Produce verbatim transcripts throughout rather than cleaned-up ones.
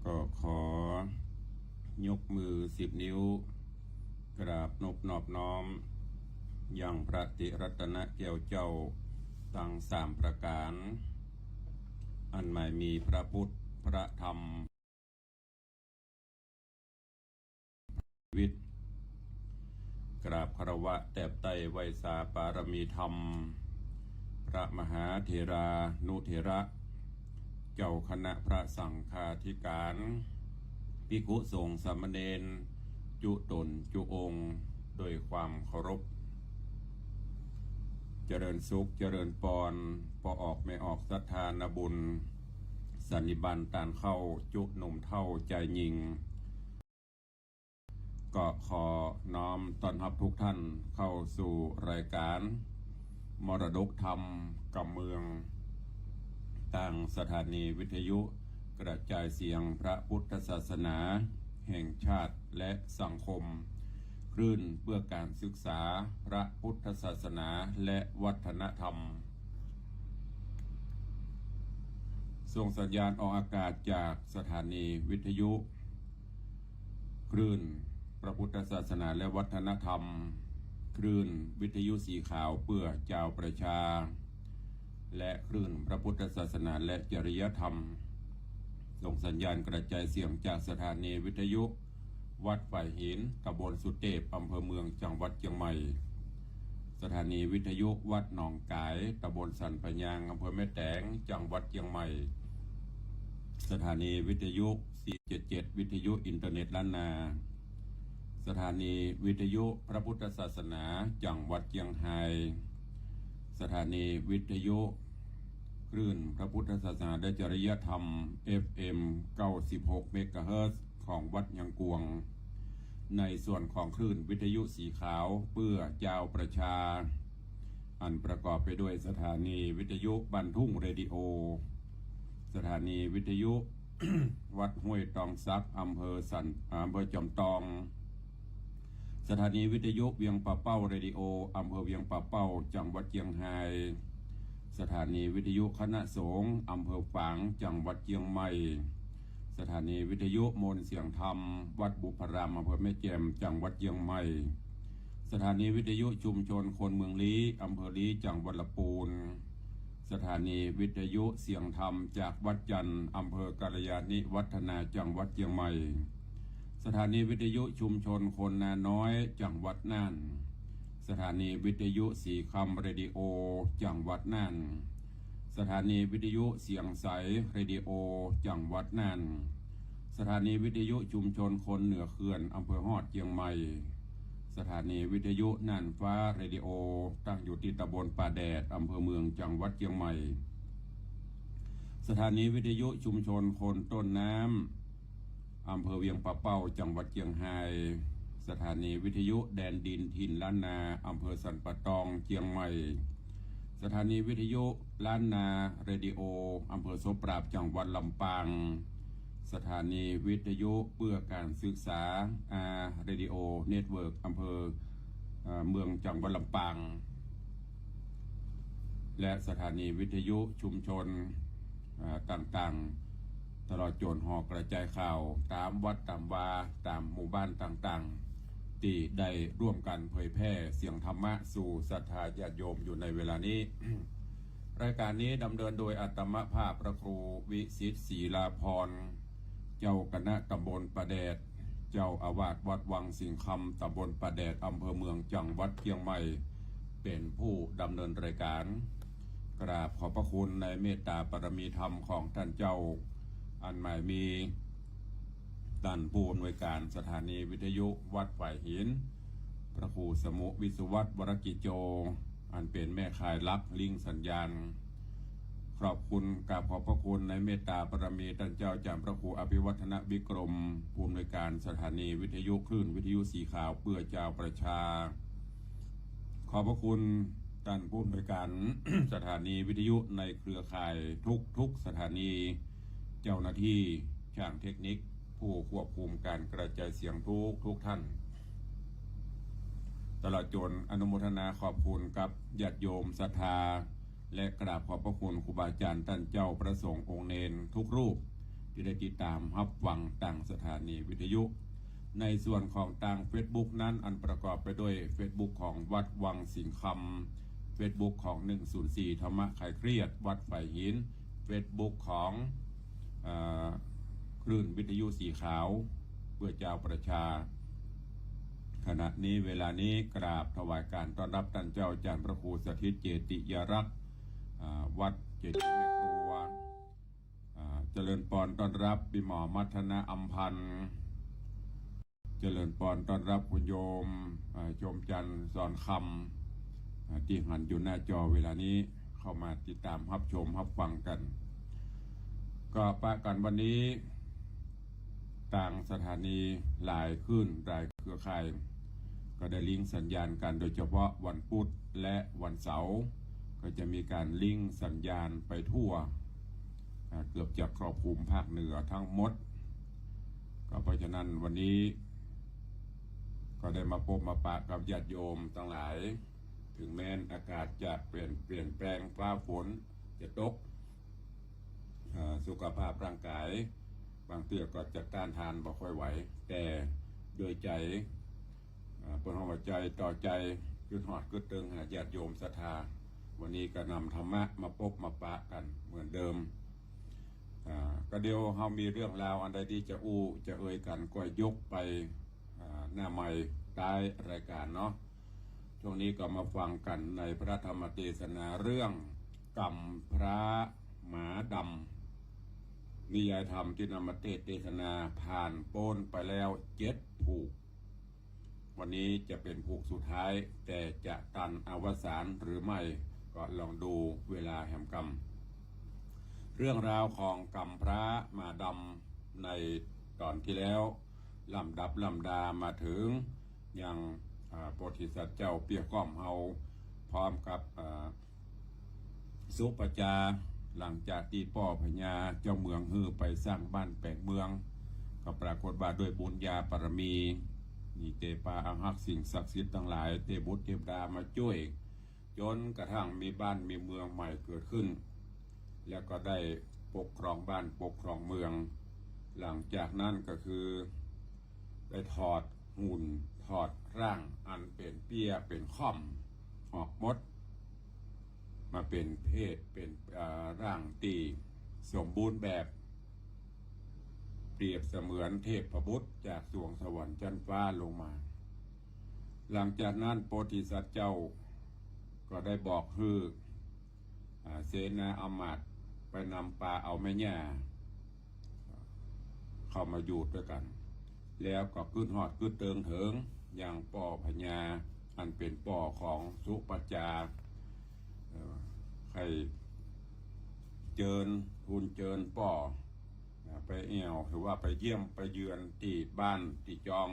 ก็ขอยกมือสิบนิ้ว กราบนบนอบน้อม ยังพระติรัตนแก้วเจ้าตังสามประก๋าน อันหมายมีพระพุทธ พระธรรม ชีวิต กราบคารวะแตบใต้ไหว้สาปารมีธรรม พระมหาเถรานุเถระ เจ้าคณะพระสังฆาธิการ ภิกขุสงฆ์สามเณร จุต๋นจุองค์ โดยความเคารพ เจริญสุข เจริญปอน ป้อออกแม่ออกศรัทธานาบุญ สันนิบาตตานเข้า จุหนุ่มเฒ่าจายญิง ก็ขอน้อมต้อนฮับทุกท่านเข้าสู่รายการมรดกธรรมกำเมือง ตางสถานีวิทยุกระจายเสียงพระพุทธศาสนาแห่งชาติและสังคม คลื่นเพื่อการศึกษาพระพุทธศาสนาและวัฒนธรรม ส่งสัญญาณออกอากาศจากสถานีวิทยุ คลื่นพระพุทธศาสนาและวัฒนธรรม คลื่นวิทยุสีขาวเพื่อจาวประชา และคลื่นพระพุทธศาสนาและจริยธรรม ส่งสัญญาณกระจายเสียงจากสถานีวิทยุวัดฝายหิน ตำบลสุเตพ อำเภอเมือง จังหวัดเจียงใหม่ สถานีวิทยุวัดหนองก๋าย ตำบลสันปะยาง อำเภอแม่แตง จังหวัดเจียงใหม่ สถานีวิทยุ สี่เจ็ดเจ็ด วิทยุอินเทอร์เน็ตล้านนา สถานีวิทยุพระพุทธศาสนา จังหวัดเจียงฮาย สถานีวิทยุคลื่นพระพุทธศาสนาและจริยธรรม เอฟเอ็ม เก้าสิบหก เมกะเฮิรตซ์ ของวัดยังกวง ในส่วนของคลื่นวิทยุสีขาวเพื่อจาวประชา อันประกอบไปด้วยสถานีวิทยุบ้านทุ่งเรดิโอ สถานีวิทยุวัดห้วยตองสัก อำเภอสัน อำเภอจอมตอง สถานีวิทยุเวียงป่าเป้าเรดิโอ อำเภอเวียงป่าเป้า จังหวัดเจียงฮาย สถานีวิทยุคณะสงฆ์ อำเภอฝาง จังหวัดเจียงใหม่ สถานีวิทยุมนต์เสียงธรรม วัดบุพพาราม อำเภอแม่แจ่ม จังหวัดเจียงใหม่ สถานีวิทยุชุมชนคนเมืองลี้ อำเภอลี้ จังหวัดละปูน สถานีวิทยุเสียงธรรมจากวัดจันทร์ อำเภอกัลยาณิวัฒนา จังหวัดเจียงใหม่ สถานีวิทยุชุมชนคนนาน้อย จังหวัดน่าน สถานีวิทยุสีคำเรดิโอ จังหวัดน่าน สถานีวิทยุเสียงใสเรดิโอ จังหวัดน่าน สถานีวิทยุชุมชนคนเหนือเขื่อน อำเภอฮอด เจียงใหม่ สถานีวิทยุน่านฟ้าเรดิโอ ตั้งอยู่ตี้ตำบลป่าแดด อำเภอเมือง จังหวัดเจียงใหม่ สถานีวิทยุชุมชนคนต้นน้ำ อำเภอเวียงป่าเป้า จังหวัดเจียงฮาย สถานีวิทยุแดนดินถิ่นล้านนา อำเภอสันป่าตอง เจียงใหม่ สถานีวิทยุล้านนาเรดิโอ อำเภอโสปราบ จังหวัดลำปาง สถานีวิทยุเพื่อการศึกษา อาร์ เรดิโอ เน็ตเวิร์ก อำเภอ เอ่อ เมือง จังหวัดลำปาง และสถานีวิทยุชุมชน เอ่อ ต่างๆ ตลอดจ๋นหอกระจายข่าวต๋ามวัดต๋ามวา ต๋ามหมู่บ้านต่างๆ ตี้ได้ร่วมกั๋นเผยแพร่เสียงธรรมะสู่ศรัทธาญาติโยมอยู่ในเวลานี้ รายการนี้ดำเนินโดยอาตมาภาพพระครูวิสิทธิ์ ศรีลาภรณ์ เจ้าคณะตำบลป่าแดด เจ้าอาวาสวัดวังสิงห์คำ ตำบลป่าแดด อำเภอเมือง จังหวัดเจียงใหม่ เป๋นผู้ดำเนินรายการ กราบขอบพระคุณในเมตตาบารมีธรรมของต้านเจ้า อันหมายมี ต้านผู้อำนวยการสถานีวิทยุวัดฝายหิน พระครูสมุห์ วิสุวัฒน์ วรกิจโจ อันเป๋นแม่ข่ายหลักลิงก์สัญญาณ ขอบคุณ กราบขอบพระคุณในเมตตาบารมีต้านเจ้าอาจ๋ารย์พระครูอภิวัฒนวิกรม ผู้อำนวยการสถานีวิทยุคลื่นวิทยุสีขาวเปื้อจาวประชา ขอบพระคุณต้านผู้อำนวยการสถานีวิทยุในเครือข่ายทุกๆสถานี เจ้าหน้าที่ช่างเทคนิค ผู้ควบคุมการกระจายเสียงทุกๆท่าน ตลอดจ๋นอนุโมทนาขอบคุณกับญาติโยมศรัทธา และกราบขอบพระคุณครูบาอาจ๋ารย์ต้านเจ้าพระสงฆ์องค์เณรกู้รูปตี้ได้ติดต๋ามฮับฟังตางสถานีวิทยุ ในส่วนของตางเฟซบุ๊กนั้น อันประกอบไปด้วยเฟซบุ๊กของวัดวังสิงห์คำ เฟซบุ๊กของ หนึ่งศูนย์สี่ ธรรมะคลายเครียดวัดฝายหิน เฟซบุ๊กของ เอ่อ คลื่นวิทยุสีขาว เพื่อจาวประชา ขณะนี้เวลานี้กราบถวายการต้อนฮับต้านเจ้าอาจ๋ารย์พระครูสถิตเจติยารักษ์ อ่า วัดเจดีย์แม่ครัว อ่า เจริญปอนต้อนฮับปี้หมอมัทนาอำพันธ์ เจริญปอนต้อนฮับคุณโยม อ่า ชมจันทร์สอนคำ อ่า ตี้หันอยู่หน้าจอเวลานี้ เข้ามาติดต๋ามฮับชมฮับฟังกั๋น ก็ปะกั๋นวันนี้ ตางสถานีหลายคลื่นหลายเครือข่าย ก็ได้ลิงก์สัญญาณกั๋น โดยเฉพาะวันพุธและวันเสาร์ ก็จะมีก๋านลิงก์สัญญาณไปทั่ว อ่า เกือบจะครอบคลุมภาคเหนือทั้งหมด ก็เพราะฉะนั้นวันนี้ ก็ได้มาปบมาปะกับญาติโยมตังหลาย เถิงแม้นอากาศจะเปลี่ยน เปลี่ยนแปลง ฟ้าฝนจะตก เอ่อ สุขภาพร่างกาย บางเตื้อก็จะต้านทานบ่ค่อยไหว แต่ด้วยใจ๋ อ่า เปิ้นฮ้องว่าใจ๋ต่อใจ๋ กึ๊ดฮอดกึ๊ดเติงหาญาติโยมศรัทธา วันนี้ก็นำธรรมะมาปบมาปะกั๋นเหมือนเดิม อ่า ก็เดี๋ยวเฮามีเรื่องราวอันใดตี้จะอู้จะเอ่ยกั๋น ก็ยกไป อ่า หน้าไมค์ต๊ายรายก๋านเนาะ ช่วงนี้ก็มาฟังกั๋นในพระธรรมเตสนาเรื่องกำพร้าหมาดำ นิยายธรรมตี้นำมาเตสน์เตสนาผ่านป๊นไปแล้วเจ็ดผูก วันนี้จะเป๋นผูกสุดท้าย แต่จะตันอวสานหรือไม่ ก็ลองดูเวลาแหมกำ เรื่องราวของกำพร้าหมาดำในต๋อนตี้แล้ว ลำดับลำดามาเถิงยัง อ่า โพธิสัตว์เจ้าเปี้ยก้อมเฮา พร้อมกับ อ่า สุปัจจา หลังจากตี้ป้อพญาเจ้าเมืองหื้อไปสร้างบ้านแป๋งเมือง ก็ปรากฏว่าด้วยบุญญาบารมี มีเตปาอาฮักษ์สิ่งศักดิ์สิทธิ์ตังหลาย เตบุตรเตวดามาจ้วย จ๋นกระทั่งมีบ้านมีเมืองใหม่เกิดขึ้น แล้วก็ได้ปกครองบ้านปกครองเมือง หลังจากนั้นก็คือ ได้ถอดหุ่นถอดร่างอันเป๋นเปี้ยเป๋นค่อมออกหมด มาเป๋นเพศเป๋น เอ่อ ร่างตี้สมบูรณ์แบบ เปรียบเสมือนเทพบุตรจากสวงสวรรค์จั๊นฟ้าลงมา หลังจากนั้นโพธิสัตว์เจ้าก็ได้บอกหื้อ อ่า เสนาอำมาตย์ไปนำปาเอาแม่ย่า เข้ามาอยู่ตวยกั๋น แล้วก็กึ๊ดฮอดกึ๊ดเติงเถิงยังป้อพญาอันเป๋นป้อของสุปัจจา เอ่อ ใค่เจิญทูลเจิญป้อ อ่า ไปแอ่ว ถือว่าไปเยี่ยมไปเยือนตี้บ้านตี้จอง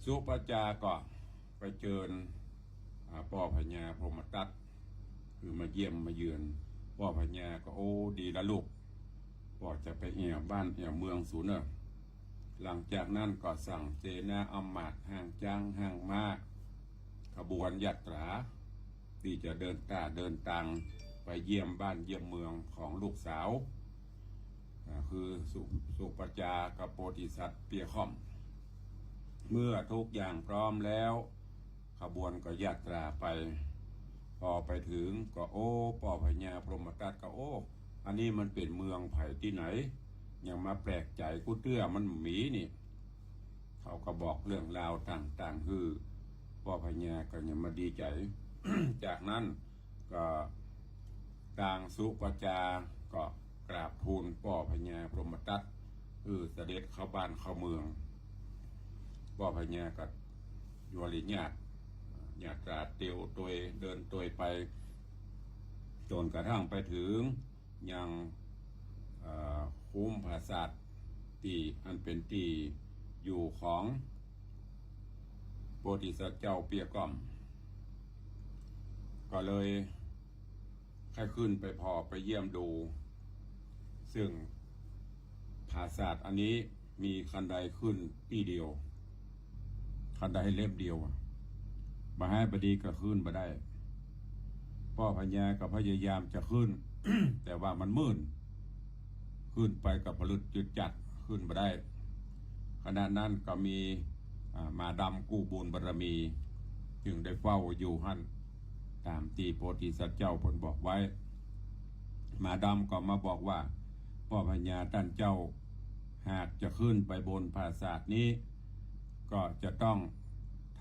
สุปัจจาก็ไปเจิญ อ่า ป้อพญาพรหมทัต คือมาเยี่ยมมาเยือน ป้อพญาก็ โอ้ ดีละลูก ป้อจะไปแอ่วบ้านแอ่วเมืองสูเน่อ หลังจากนั้นก็สั่งเสนาอำมาตย์ห้างจ๊างห้างม้า ขบวนยาตรา ตี้จะเดินต้าเดินตางไปเยี่ยมบ้านเยี่ยมเมืองของลูกสาว อ่า คือสุ สุปัจจากับโพธิสัตว์เปี้ยค่อม เมื่อทุกอย่างพร้อมแล้ว ขบวนก็ยาตราไป พอไปเถิงก็ โอ้ ป้อพญาพรหมทัตก็ โอ้ อันนี้มันเป๋นเมืองใผตี้ไหน ยังมาแปลกใจ๋กู้เตื้อ มันบ่มีนี่ เขาก็บอกเรื่องราวต่างๆ หื้อ ป้อพญาก็ยังมาดีใจ๋ จากนั้นก็ตางสุปัจจาก็กราบทูลป้อพญาพรหมทัต หื้อเสด็จเข้าบ้านเข้าเมือง ป้อพญาก็ยัวริญาต ยาตราเตียวตวยเดินตวยไป จ๋นกระทั่งไปเถิง ยัง เอ่อ คุ้มผาสาทตี้อันเป๋นตี้อยู่ของโพธิสัตว์เจ้าเปี้ยก้อม ก็เลยใค่ขึ้นไปผ่อไปเยี่ยมดู ซึ่งผาสาทอันนี้มีคันไดขึ้นตี้เดียว คันไดเล็บเดียวอะ บ่าไห้บ่ดีก็ขึ้นบ่ได้ ป้อพญาก็พยายามจะขึ้น แต่ว่ามันมืด ขึ้นไปก็ผลึดจึดจัด ขึ้นบ่ได้ ขณะนั้นก็มี อ่า หมาดำกู้บุญบารมี จึงได้เฝ้าอยู่หั้น ต๋ามตี้โพธิสัตว์เจ้าเปิ้นบอกไว้ หมาดำก็มาบอกว่า ป้อพญาต้านเจ้า หากจะขึ้นไปบนปราสาทนี้ ก็จะต้อง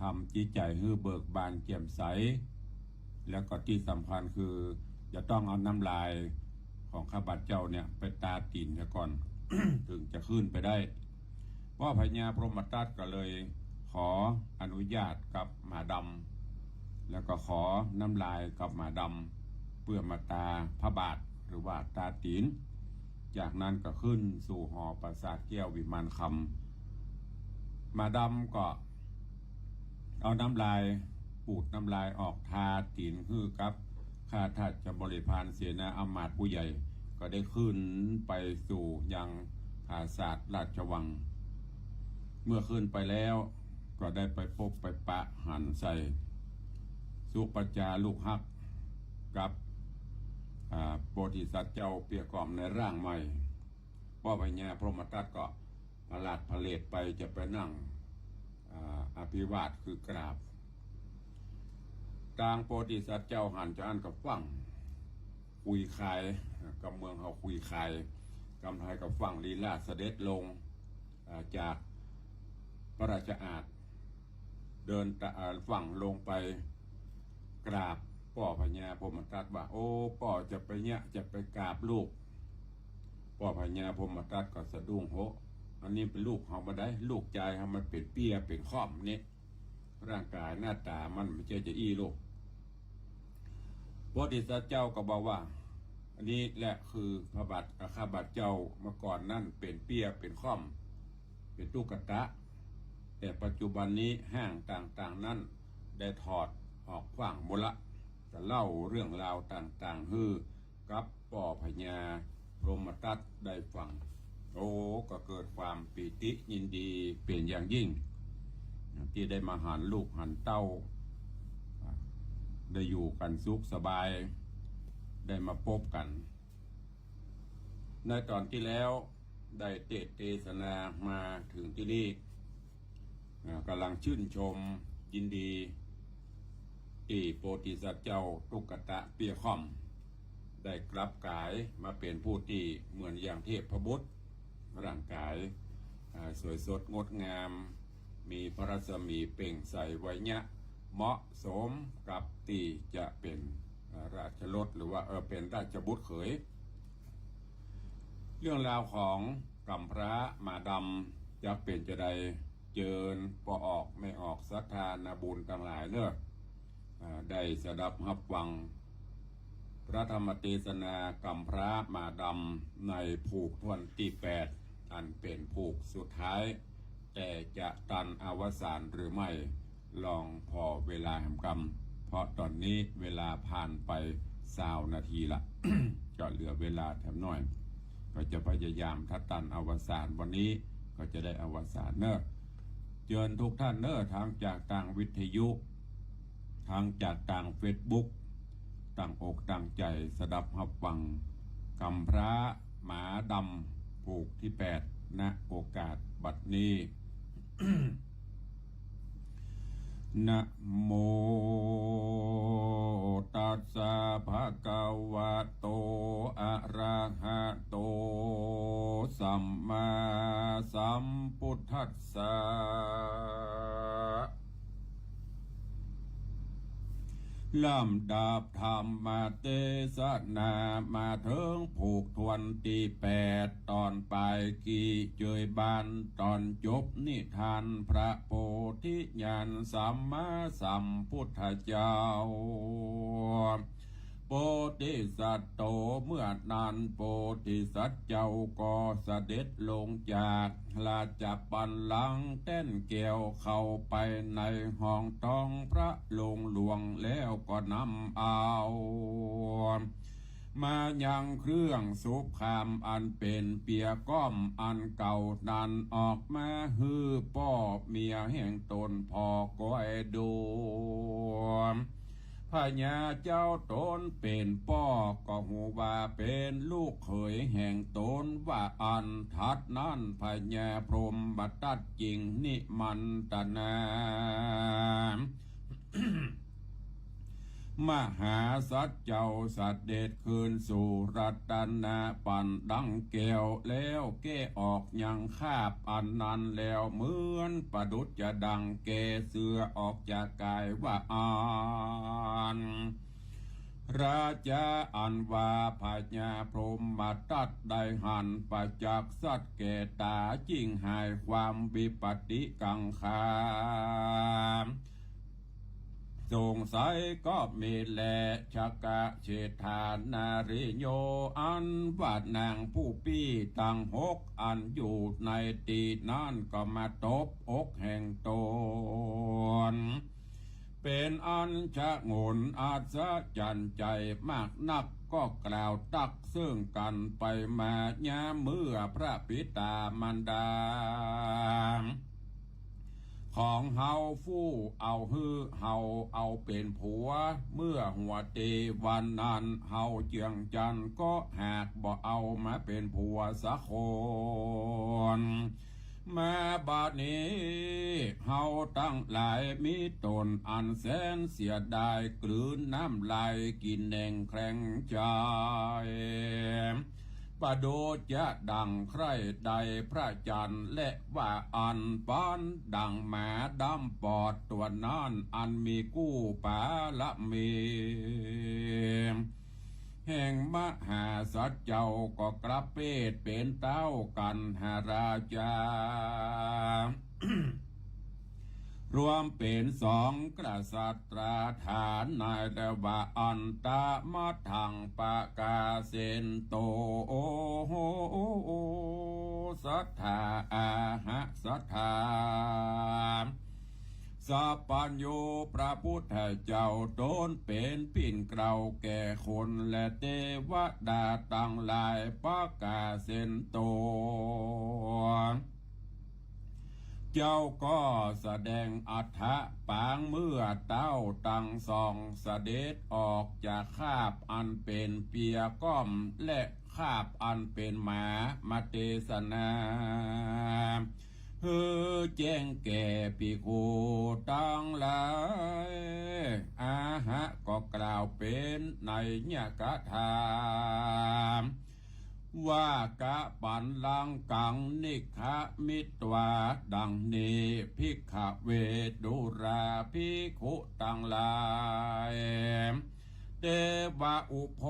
ทำจิตใจ๋หื้อเบิกบานแจ่มใส แล้วก็ตี้สำคัญคือจะต้องเอาน้ำลายของข้าพเจ้าเนี่ยไปตาตี๋นเสียก่อน ถึงจะขึ้นไปได้ ป้อพญาพรหมทัตก็เลยขออนุญาตกับหมาดำ แล้วก็ขอน้ำลายกับหมาดำ เปื้อมาตาพระบาทหรือว่าตาตี๋น จากนั้นก็ขึ้นสู่หอปราสาทแก้ววิมานคำ หมาดำก็เอาน้ำลาย ปูดน้ำลายออกตาตี๋นหื้อกับข้าราชบริพารเสนาอำมาตย์ผู้ใหญ่ ก็ได้ขึ้นไปสู่ยังปราสาทราชวัง เมื่อขึ้นไปแล้วก็ได้ไปปบไปปะหันใส่ สุปัจจาลูกฮักกับ อ่า โพธิสัตว์เจ้าเปียก่อมในร่างใหม่ ป้อพญาพรหมทัตก็ผลาดผลาดไปจะไปนั่ง อ่า อภิวาทคือกราบ ตางโพธิสัตว์เจ้าหันจาอั้นก็ฟั่งคุยคาย กำเมืองเฮาคุยคาย กำไทยก็ฟั่งลีลาเสด็จลง อ่า จากพระราชอาสน์ เดินตะ อ่า ฟั่งลงไปกราบป้อพญาพรหมทัตว่า โอ้ ป้อจะไปเยียะ จะไปกราบลูก ป้อพญาพรหมทัตก็สะดุ้ง โห อันนี้เป๋นลูกเฮาบ่ได้ ลูกจายเฮามันเป๋นเปี้ยเป๋นค่อมนี่ ร่างก๋ายหน้าต๋ามันบ่ใจ้จะอี้ลูก โพธิสัตว์เจ้าก็บอกว่า อันนี้แหละคือพระบาท ข้าพเจ้าเมื่อก่อนนั้นเป๋นเปี้ยเป๋นค่อม เป๋นตุ๊กตะ แต่ปัจจุบันนี้ฮ่างต่างๆ นั้นได้ถอดออกขว้างหมดละ จะเล่าเรื่องราวต่างๆ หื้อกับป้อพญาพรหมทัตได้ฟัง โอ้ ก็เกิดความปีติยินดีเป๋นอย่างยิ่ง ตี้ได้มาหันลูกหันเต้า ได้อยู่กั๋นสุขสบาย ได้มาปบกั๋น ในต๋อนตี้แล้วได้เตสน์เตสนามาเถิงตี้นี่ อ่า ก๋ำลังจื้นชมยินดี ตี้โพธิสัตว์เจ้าตุ๊กตะเปี้ยค่อม ได้กลับก๋ายมาเป๋นผู้ตี้เหมือนอย่างเทพบุตร ร่างก๋าย อ่า สวยสดงดงาม มีพระรัศมีเปล่งใสไวเยียะ เหมาะสมกับตี้จะเป๋น อ่า ราชรถหรือว่า เออ เป๋นราชบุตรเขย เรื่องราวของก๋ำพร้าหมาดำจะเป๋นจาใด เจิญป้อออกแม่ออกศรัทธานาบุญตังหลายเน่อ อ่า ได้สดับฮับฟังพระธรรมเตสนาก๋ำพร้าหมาดำในผูกถ้วนตี้แปด อันเป๋นผูกสุดท้าย แต่จะตันอวสานหรือไม่ ลองผ่อเวลาแหมกำ เพราะต๋อนนี้เวลาผ่านไปซาวนาทีละ ก็เหลือเวลาแถมหน้อย ก็จะพยายามถ้าตันอวสานวันนี้ก็จะได้อวสานเน่อ เจิญทุกท่านเน่อ ทั้งจากตางวิทยุ ทั้งจากตางเฟซบุ๊ก ตั้งอกตั้งใจ๋สดับฮับฟัง ก๋ำพร้าหมาดำ ผูกตี้แปด ณ โอกาสบัดนี้ นะโมตัสสะภะคะวะโต อะระหะโต สัมมาสัมพุทธัสสะ ลำดับธรรมเตสนามาเถิงผูกถ้วนตี้แปด ต๋อนปายกี้เจยบาน ต๋อนจบนิทานพระโพธิญาณสัมมาสัมพุทธเจ้า โพธิสัตโต เมื่อนั้นโพธิสัตว์เจ้าก็เสด็จลงจากราชบัลลังก์แต้นแก้วเข้าไปในห้องท้องพระโรงหลวงแล้วก็นำเอา มายังเครื่องสุขคามอันเป๋นเปียก้อมอันเก่านั้นออกมาหื้อป้อเมียแห่งต๋นผ่อก๋อยดู พญาเจ้าต๋นเป๋นป้อ ก็ฮู้ว่าเป๋นลูกเขยแห่งต๋น ว่าอั้น ถัดนั้นพญาพรหมตัตจึงนิมันตนา มหาสัตว์เจ้าเสด็จคืนสู่รัตนปันดังแก้ว แล้วแก้ออกยังคาบอันนั้นแล้ว เหมือนประดุจจะดังแก้เสื้อออกจากกาย ว่าอั้น ราจาอันว่าพญาพรหมตัตได้หันประจักษ์สัตว์แก่ต๋า จึงหายความวิปติกังขา สงสัยก็มีแล ชกเชฏฐานาริโย อันว่านางผู้ปี้ตังหกอันอยู่ในตี้นั้นก็มาตบอกแห่งต๋น เป๋นอันชงนอัศจรรย์ใจ๋มากนัก ก็กล่าวตักเซิ่งกั๋นไปมา ยามเมื่อพระบิดามารดา ของเฮาฟู่เอาหื้อเฮาเอาเป๋นผัว เมื่อหัวเต๋วันนั้นเฮาเจืองจันทน์ก็หากบ่เอามาเป๋นผัวสักคน มาบัดนี้เฮาตังหลายมีต๋นอันแสนเสียดาย กลืนน้ำลายกิ๋นแหนงแคลงใจ๋ ประดุจจะดังใคร่ใดพระจันทร์ และว่าอั้นปันดังหมาดำปอดตั๋วนั้น อันมีกู้ปารมี แห่งมหาสัตว์เจ้าก็กระเปดเป๋นเต๊ากัณหราจา รวมเป๋นสองกษัตราฐานในเรียกว่าอันตะมะทังปะกาเสนโต โอโห สัทธา อาหะ สัทธา สัพพัญญู พระพุทธเจ้าต๋นเป๋นปิ่นเกล้าแก่คนและเตวดาตังหลาย ปะกาเสนโต เจ้าก็แสดงอัฏฐะปางเมื่อเต๊าตังสองเสด็จออกจากคาบอันเป๋นเปียก้อม และคาบอันเป๋นหมามาเตสนา หื้อแจ้งแก่ภิกขุตังหลาย อาหะ ก็กล่าวเป๋นไนยกถา ว่ากะปันลังกังนิกขมิตวา ดังนี้ ภิกขเว ดูราภิกขุตังหลาย เตวะอุโพ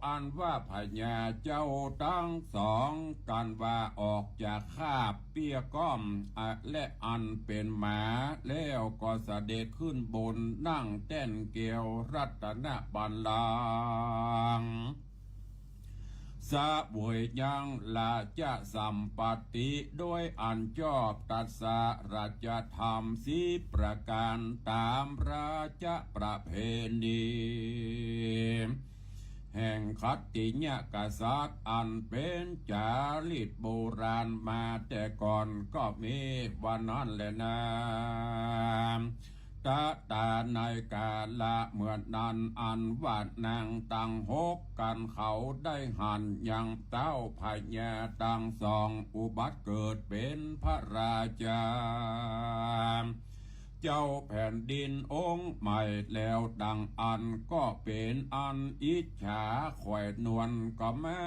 อันว่าพญาเจ้าตังสองกั๋นว่าออกจากคาบเปียก้อม อะ และอันเป๋นหมา แล้วก็เสด็จขึ้นบนนั่งแต้นแก้วรัตนบัลลังก์ เสวยยังราชสัมปัตติโดยอันชอบ ตัสสะราชธรรมสิบประก๋านต๋ามราชประเพณี แห่งขัตติยกษัตริย์อันเป๋นจารีตโบราณมาแต่ก่อนก็มีว่านั้นแลนา ตะตาในกาละเมื่อนั้นอันว่านางตังหกกั๋นเขาได้หันยังเต๊าพญาตังสองอุบัติเกิดเป๋นพระราชา เจ้าแผ่นดินองค์ใหม่แล้วดังอั้นก็เป๋นอันอิจฉาใคว่นวลก็มา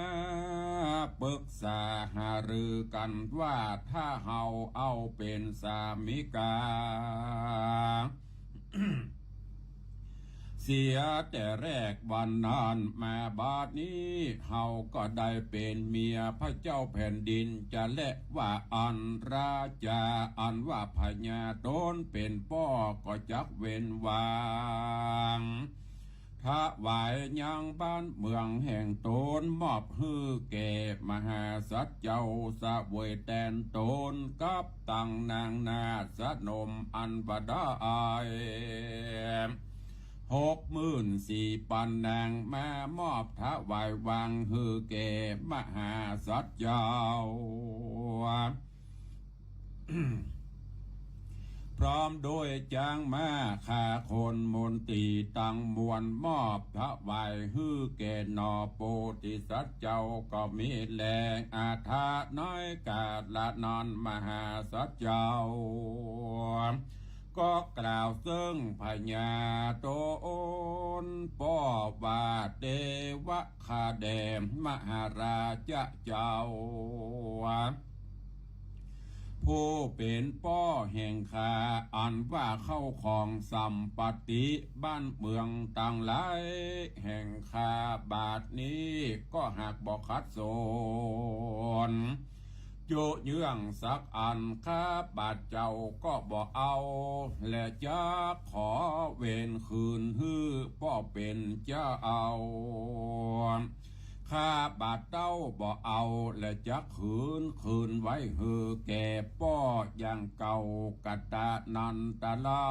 ปึกษาหารือกั๋นว่าถ้าเฮาเอาเป๋นสามิกา เสียแต่แรกวันนั้นมาบัดนี้เฮาก็ได้เป๋นเมียพระเจ้าแผ่นดินจะแลว่าอันราชาอันว่าพญาต๋นเป๋นป้อก็จักเว้นวาง ถวายยังบ้านเมืองแห่งต๋นมอบหื้อแก่มหาสัตว์เจ้าเสวยแตนต๋นกับตังนางนาฏสนมอันว่าได้ หกหมื่นสี่ปันนางมามอบถวายวางหื้อแก่มหาสัตว์เจ้า พร้อมด้วยจ๊างม้า ข้าคนมนตรีตังมวล มอบถวายหื้อแก่หน่อโพธิสัตว์เจ้าก็มีแล อาถรรพ์น้อยกาละนั้น มหาสัตว์เจ้า ก็กล่าวเซิ่งพญาต๋นป้อว่า เตวะ ข้าแด่มหาราชะเจ้า ผู้เป๋นป้อแห่งข้า อันว่าเข้าของสัมปัตติบ้านเมืองตังหลายแห่งข้า บาดนี้ก็หากบ่ขัดสน จุเยื่องสักอัน ข้าบาดเจ้าก็บ่เอา และจักขอเวรคืนหื้อป้อเป๋นเจ้า ข้าบาดเต้าบ่เอา และจักคืน คืนไว้หื้อแก่ป้ออย่างเก่า กะตะนันตะลั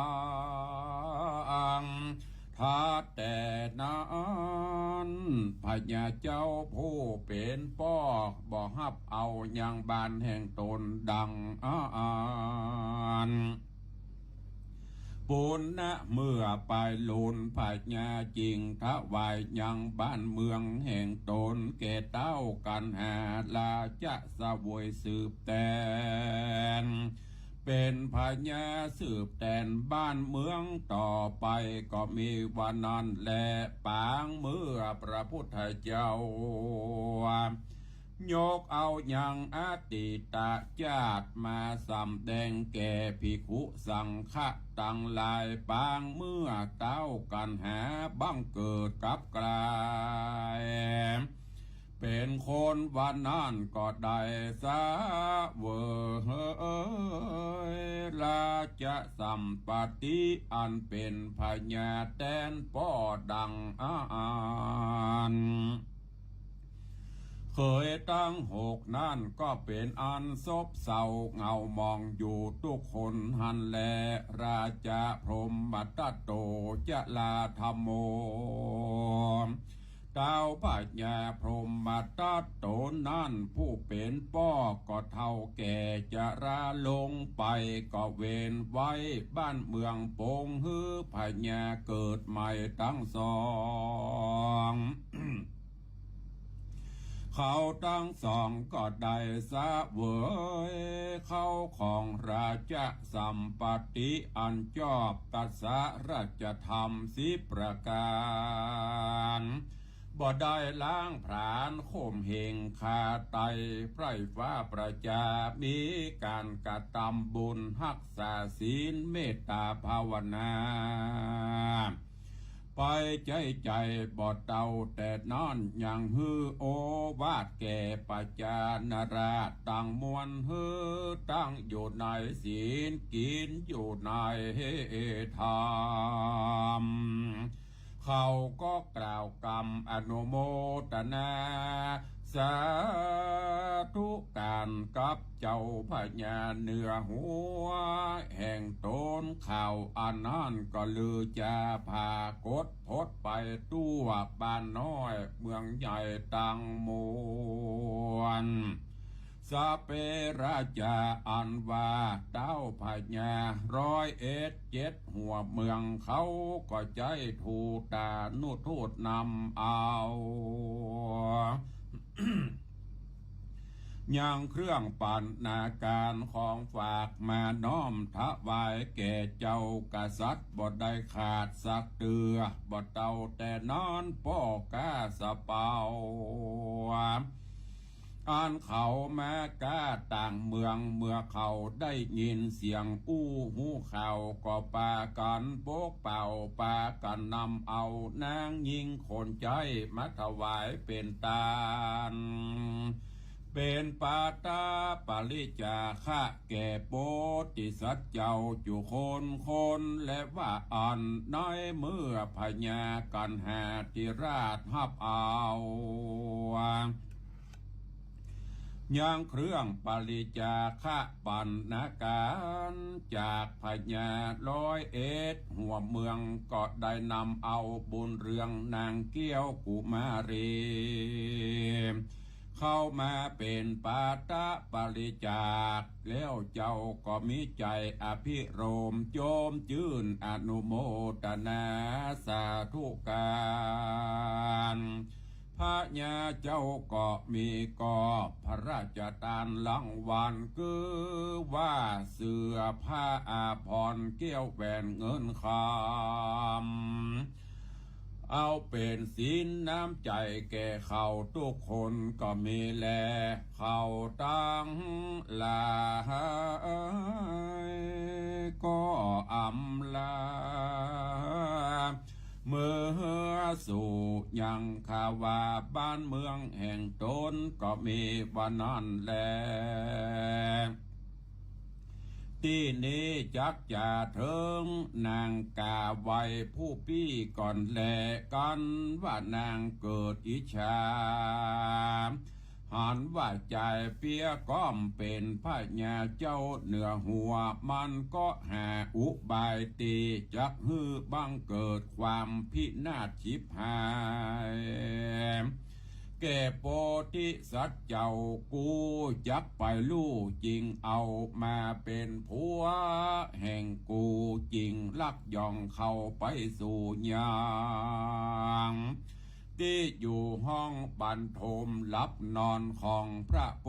ง ถัดแต่นั้น พญาเจ้าผู้เป๋นป้อบ่ฮับเอายังบ้านแห่งต๋นดังอั้น ปุณณะเมื่อไปลูน พญาจึงถวายยังบ้านเมืองแห่งต๋นแก่เต้ากัณหาราชะเสวยสืบแตน เป๋นพญาสืบแตนบ้านเมืองต่อไป ก็มีว่านั้นแล ปางเมื่อพระพุทธเจ้า ยกเอายังอดีตะจาติมาสำแดงแก่ภิกขุสังฆะตังหลาย ปางเมื่อเต้ากัณหาบังเกิดกับกลาย เป๋นคนว่านั้นก็ได้เสวยราชสัมปัตติอันเป๋นพญาแตนป้อดังอั้น เขยตังหกนั้นก็เป๋นอันซบเซาเหงาหมองอยู่กู้คนหั้นแล ราชะพรหมทัตโต จราธัมโม เต้าพญาพรหมทัตโตนั้นผู้เป๋นป้อก็เฒ่าแก่จราลงไป ก็เว้นไว้บ้านเมืองปงหื้อพญาเกิดใหม่ตังสอง เขาตังสองก็ได้เสวยเข้าของราชสัมปัตติอันจอบตัสสะราชธรรมสิบประก๋าน บ่ได้ล้างผลาญข่มเหงฆ่าไต ไพร่ฟ้าประจา มีก๋านกระตำบุญฮักษาศีลเมตต๋าภาวนา ไปใจ๊ใจ๋บ่เต้าแต่นั้น ยังหื้อโอวาทแก่ประจานาราษฎร์ตังมวล หื้อตั้งอยู่ในศีล กิ๋นอยู่ในธรรม เขาก็กล่าวกำอนุโมตนา สาธุก๋านกับเจ้าพญาเหนือหัวแห่งต๋น ข่าวอันนั้นก็ลือจาผากฏพดไปทั่วบ้านน้อยเมืองใหญ่ตังมวล สะเปราจาอันว่าเต้าพญาร้อยเอ็ดเจ็ดหัวเมือง เขาก็ใจ๊ทูตานุทูตนำเอา ยังเครื่องบรรณาก๋ารของฝากมาน้อมถวายแก่เจ้ากษัตริย์บ่ได้ขาดสักเตื้อ บ่เต้าแต่นั้นป้อก้าสะเปา อันเขามาก้าต่างเมือง เมื่อเขาได้ยินเสียงอู้ฮู้ข่าว ก็ปากั๋นปกเป่า ปากั๋นนำเอานางญิงคนใจ๊มาถวายเป๋นตาน เป๋นปาตาปริจจาคะแก่โพธิสัตว์เจ้ากู้คนคน และว่าอั้น ในเมื่อพญากัณหาธิราชฮับเอา ยังเครื่องปริจจาคะบรรณาก๋ารจากพญาร้อยเอ็ดหัวเมือง ก็ได้นำเอาบุญเรืองนางแก้วกุมารี เข้ามาเป๋นปาตะปริจจ์ แล้วเจ้าก็มีใจ๋อภิรมย์ โจ้มจื้นอนุโมตนาสาธุการ พญาเจ้าก็มีกอบพระราชตานรางวัล คือว่าเสื้อผ้าอาภรณ์ แก้วแหวนเงินคำ เอาเป๋นศีลน้ำใจ๋แก่เขากู้คนก็มีแล เขาตังหลายก็อำลา เมือสู่ยังคาวาบ้านเมืองแห่งตนก็มีว่านั้นแล ตี้นี้จักจะเถิงนางก๋าไวผู้ปี้ก่อนแล กั๋นว่านางเกิดอิจฉา หันว่าจายเปียก้อมเป๋นพญาเจ้าเหนือหัว มันก็หาอุบายตี้จักหื้อบังเกิดความพินาศฉิบหาย แก่โพธิสัตว์เจ้า กูจักไปลู่จิ่งเอามาเป๋นผัวแห่งกู จิ่งลักย่องเข้าไปสู่ยัง ตี้อยู่ห้องบรรทมหลับนอนของพระโพ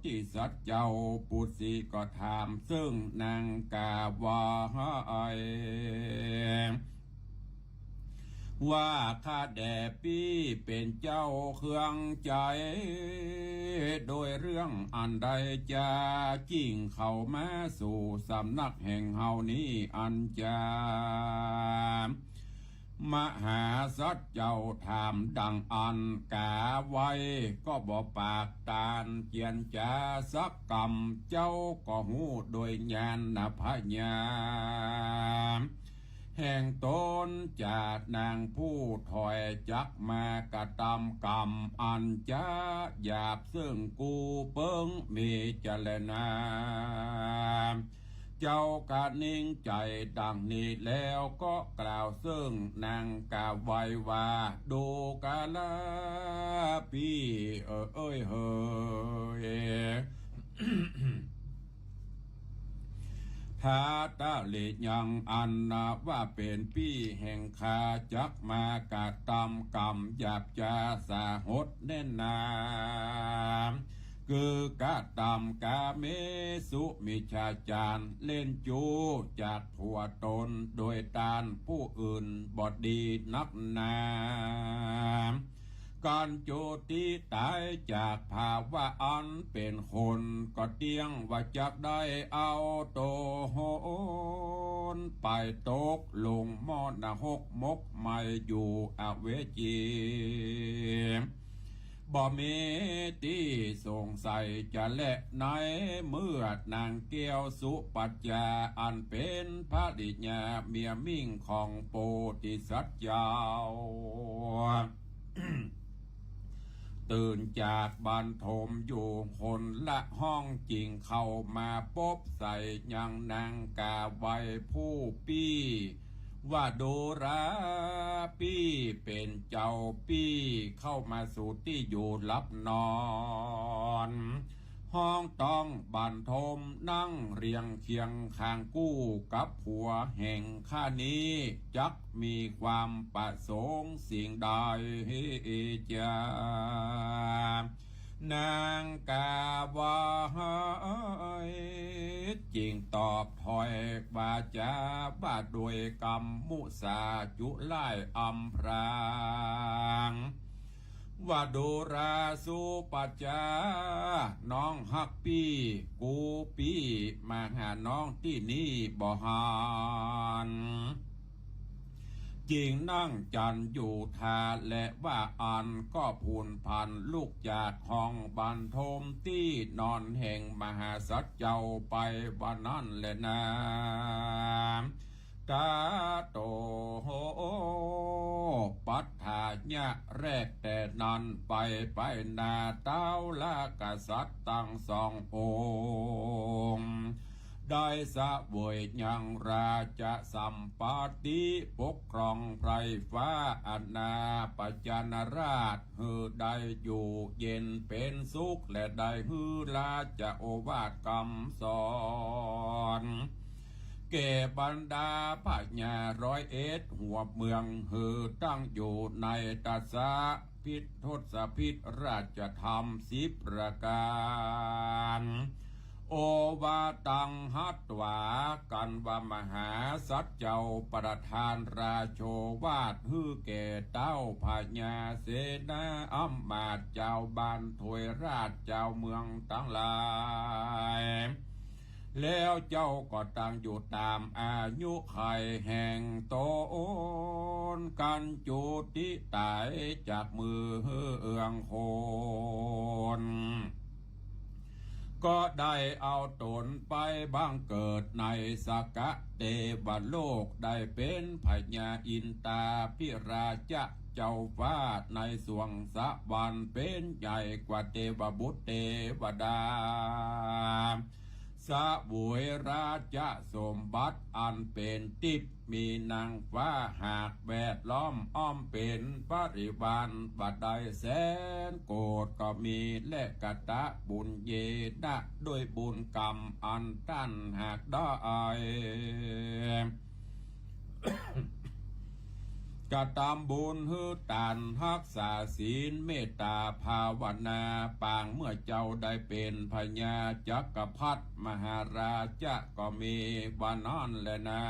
ธิสัตว์เจ้า ปุตสีก็ถามเซิ่งนางก๋าไว ว่าข้าแด่ปี้เป๋นเจ้าเคืองใจ๋ โดยเรื่องอันใดจาจิ่งเข้ามาสู่สำนักแห่งเฮานี้อันจา มหาสัตว์เจ้าถามดังอั้น ก๋าไวก็บ่ปากตานเจียรจาสักกำ เจ้าก็ฮู้โดยญาณพญาแห่งตน จาดนางผู้ถอยจักมากระตำกรรมอันจะหยาบเซิ่งกูเปิ้งมีจรรณา เจ้ากะนิ่งใจ๋ดังนี้แล้วก็กล่าวเซิ่งนางก๋าไวว่า ดูกราปี้เอ๋ยเฮย ถ้าตะเลยังอันนาว่าเป๋นปี้แห่งข้าจักมากระตำกรรมหยาบจาสาหดแน่นหนา คือกระตำกาเมสุมิจฉาจารเล่นจู้จากผัวตนโดยต้านผู้อื่นบ่ดีนักหนา ก๋านจุติต๋ายจากภาวะอันเป๋นคน ก็เตี้ยงว่าจักได้เอาต๋นไปตกลงหม้อนรกมกไหม้อยู่อเวจี บ่มีตี้สงสัยจะแล ในเมื่อนางแก้วสุปัจจาอันเป๋นภริยาเมียมิ่งของโพธิสัตว์เจ้า ตื่นจากบรรทมอยู่หนละห้องจิ่งเข้ามาปบใส่ยังนางก๋าไวผู้ปี้ ว่าดูราปี้เป๋นเจ้าปี้เข้ามาสู่ตี้อยู่หลับนอน ฮ้องต้องบรรทมนั่งเรียงเคียงข้างกู้กับผัวแห่งข้านี้ จักมีความประสงค์สิ่งใดจา นางก๋าไวจึ่งตอบถ้อยวาจาว่าโดยกำมุสาจุล่ายอำพราง ว่าดูราสุปัจจา น้องฮักปี้ กูปี้มาหาน้องตี้นี่บ่หัน จิ่งนั่งจันอยู่ทาและว่าอั้นก็ผุนผันลุกจากห้องบรรทมตี้นอนแห่งมหาสัตว์เจ้าไปว่านั้นแลนา ตาโตปัฏฐายะแรกแต่นั้นไป ไปหน้าเต๊าละกษัตริย์ตังสององค์ ได้เสวยยังราชสัมปัตติ ปกครองไพร่ฟ้าอาณาประชาราช หื้อได้อยู่เย็นเป๋นสุข และได้หื้อราชโอวาทกำสอน แก่บรรดาพญาร้อยเอ็ดหัวเมือง หื้อตั้งอยู่ในทศพิธ ทศพิธราชธรรมสิบประก๋าน โอวาทังหัตถ์วา กันว่ามหาสัตว์เจ้าประทานราชโอวาทหื้อแก่เต้าพญาเสนาอำมาตย์เจ้าบ้านถวยราชเจ้าเมืองตังหลาย แล้วเจ้าก็ตั้งอยู่ต๋ามอายุขัยแห่งต๋น กั๋นจุติต๋ายจากเมืองโคน ก็ได้เอาต๋นไปบังเกิดในสกะเตวโลก ได้เป๋นพญาอินทาภิราชะเจ้าฟ้าในสวงสวรรค์ เป๋นใหญ่กว่าเตวบุตรเตวดา เสวยราชสมบัติอันเป๋นทิพย์ มีนางฟ้าหากแวดล้อมอ้อมเป๋นบริวาร บ่ได้แสนโกฏก็มี และกตบุญเญนะ ด้วยบุญกรรมอันต้านหากได้ กระตำบุญหื้อตาน ฮักษาศีล เมตตาภาวนา ปางเมื่อเจ้าได้เป๋นพญาจักรพรรดิมหาราชะก็มี ว่านั้นแลนา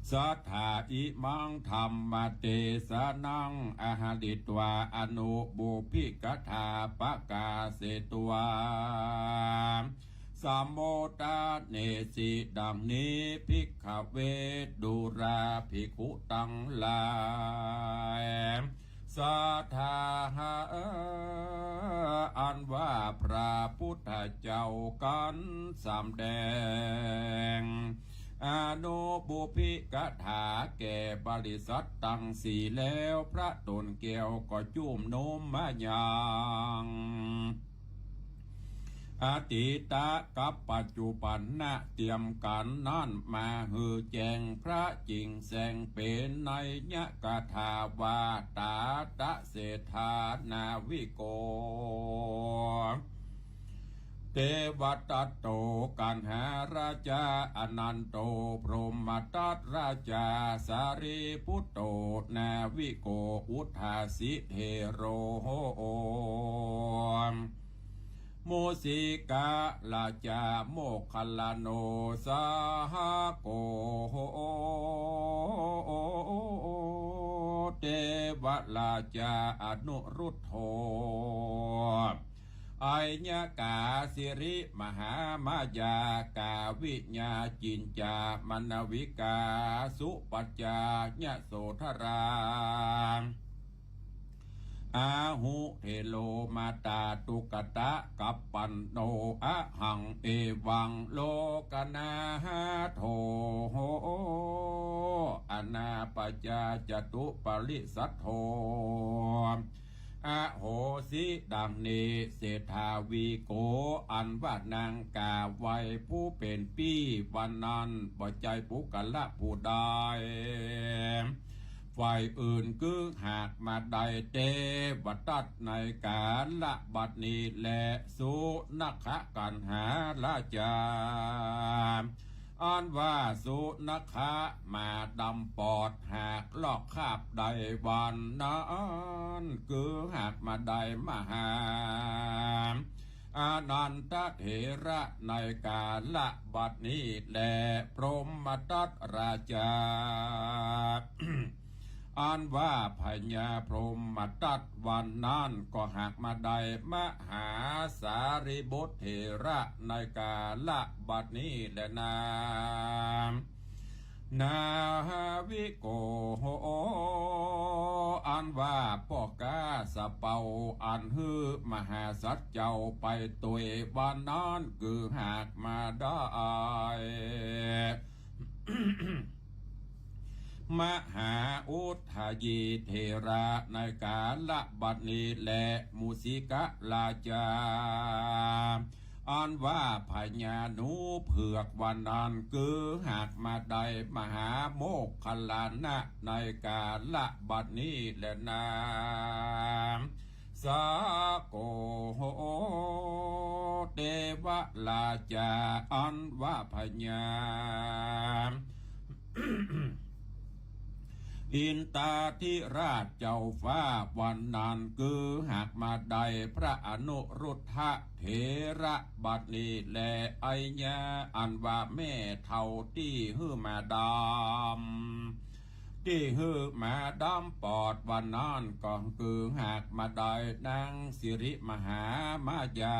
สัทธา อิมังธัมมเตสะนัง อะหะริตวา อนุบุพพิกถา ปะกาเสตวา สะโมทะเนสิ ดังนี้ ภิกขเว ดูราภิกขุตังหลาย สัทธา อันว่าพระพุทธเจ้ากั๋นสำแดง อนุบุพพิกถาแก่บริษัทตังสี่แล้ว พระต๋นแก้วก็จุ่มนุมมายัง อตีตะกับปัจจุบันนะ เตียมกั๋นนั้นมาหื้อแจ้งพระจิ่งแจ้ง เป๋นนัยยะกถาว่า ตาตะเศรษฐานาวิโก เตวทัตโต กัณหาราชา อนันโต พรหมทัตราชา สารีปุตโต นาวิโก อุทาสิเถโร โห มุสิกะราชา โมคคัลลาโน สหโก เตวราชา อนุรุทโธ ไอยกา สิริมหามายา กาวิญญา จินจา มณวิกา สุปัจจา ยโสธรา อาหุเถโร มาตาตุกตะกัปปันโน อะหัง เอวัง โลกนาโถ อนาปจา จตุปริสัทโธ อโหสิ ดังนี้ เศรษฐาวิโก อันว่านางกาไหว้ผู้เป๋นปี้วันนั้น บ่ใจ้ปุคคละผู้ใด ฝ่ายอื่นกึ๊กหากมาได้ เตวทัตในกาละบัดนี้แล สุนัขะกัณหาราชา อันว่าสุนัขะหมาดำปอดหากลอกคาบได้วันนั้น กึ๊กหากมาได้มาหา อนันทะเถระในกาละบัดนี้แล พรหมทัตราชา อันว่าพญาพรหมทัตวันนั้นก็หากมาได้มหาสารีบุตรเถระในกาละบัดนี้แลนา นาวิโก อันว่าป้อก๊าสะเปา อันหื้อมหาสัตว์เจ้าไปตวยวันนั้นกึ๊กหากมาได้ มหาอุทายีเถระในกาละบัดนี้แล มุสิกะราชา อันว่าพญาหนูเผือกวันนั้น คือหากมาได้มหาโมคคัลลานะ ในกาละบัดนี้แลนา สาโกโห เตวราชา อันว่าพญา อินทาธิราชเจ้าฟ้าวันนั้น คือหากมาได้พระอนุรุทธะเถระบัดนี้แล ไอยา อันว่าแม่เฒ่าตี้หื้อหมาดำ ตี้หื้อหมาดำปอดวันนั้น ก็คือหากมาได้นางสิริมหามายา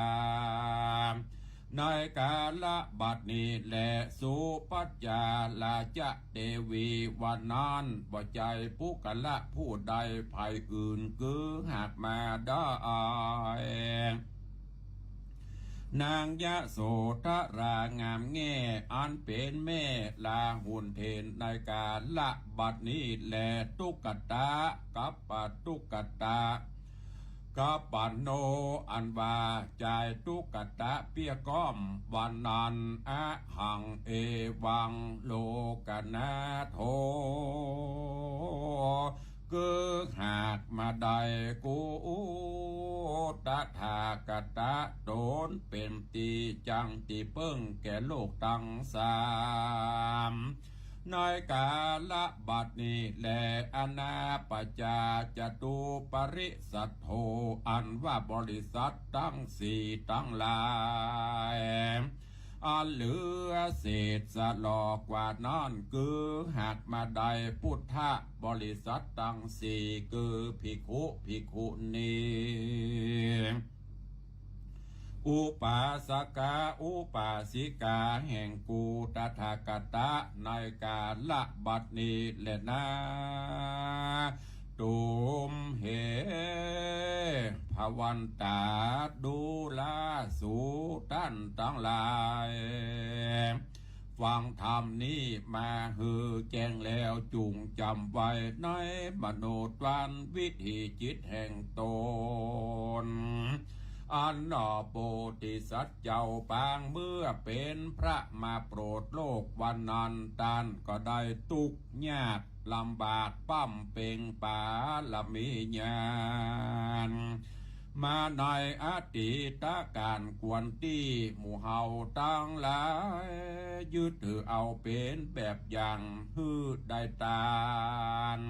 ในกาละบัดนี้แล สุปัจจาราชเตวี วันนั้นบ่ใจ้ปุคคละผู้ใดใผอื่น คือหากมาได้ นางยโสธรางามแง่ อันเป๋นแม่ราหุลเถร ในกาละบัดนี้แล ตุ๊กตะ กัปปะตุ๊กตะ กัปปะโน อันว่าจายตุ๊กตะเปี้ยก้อมวันนั้น อะหัง เอวัง โลกนาโถ คือหากมาได้กูตถาคตะ ต๋นเป๋นตี้จั้งตี้เปิ้งแก่โลกตังสาม ในกาละบัดนี้แล อนาปจาจตุปริสสโธ อันว่าบริษัทตังสี่ตังหลาย อันเหลือเศษสะหลอกว่านั้น คือหากมาได้ปุทธบริษัทตังสี่ คือภิกขุ ภิกขุณี อุปาสกะ อุปาสิกาแห่งกูตถาคตะ ในกาละบัดนี้แลนา ตุมเห ภวันตา ดูราสูต้านตังหลาย ฟังธรรมนี้มาหื้อแจ้งแล้วจุ่งจ๋ำไว้ในมโนทวารวิถีจิตแห่งต๋น อันหนอโพธิสัตว์เจ้าปางเมื่อเป๋นพระมาโปรดโลกวันนั้น ต้านก็ได้ตุ๊กข์ยากลำบากบำเพ็งปารมีญาณ มาในอดีตกาล ควรตี้หมู่เฮาตังหลาย ยึดถือเอาเป๋นแบบอย่าง หื้อได้ตาน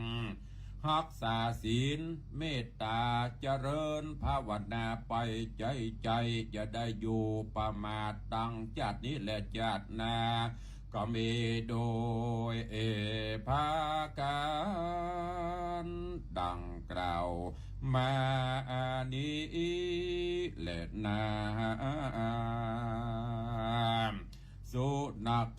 ฮักษาศีล เมตตา เจริญภาวนาไปใจ๋ๆ จะได้อยู่ประมาทตังจาตินี้และจาติหน้า ก็มีโดยเอ ผากั๋นดังกล่าวมานี้แลนา สุนัข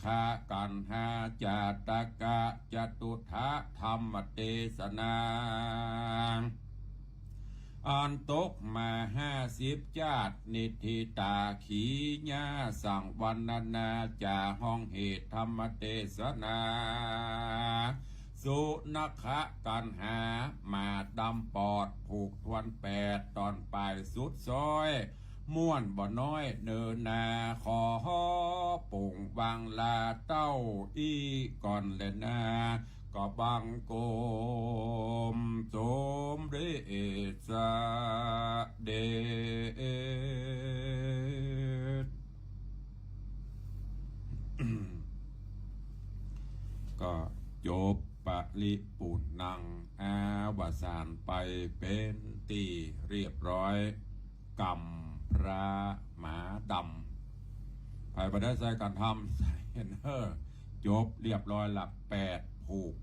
ขันหา จาตกะจตุตถะธัมมเตสนา อันตกมาห้าสิบจาติ นิฏฐิตาขีญา สังวรรณนาจ๋า ฮ้องเหตุธัมมเตสนา สุนัขขันหา หมาดำปอด ผูกทวนแปด ต๋อนป๋ายสุดซ้อย ม่วนบ่น้อยเนินนา ขอป๋งวางลาเต้าอี้ก่อนแลนา ก็บังคมสมเด็จเสด็จ ก็จบปริปูรณ์อวสานไปเป๋นตี้เรียบร้อย กำพระหมาดำ ใผบ่ได้ใส่กัณฑ์ธรรม ใส่เนอะ จบเรียบร้อยละ แปดผูก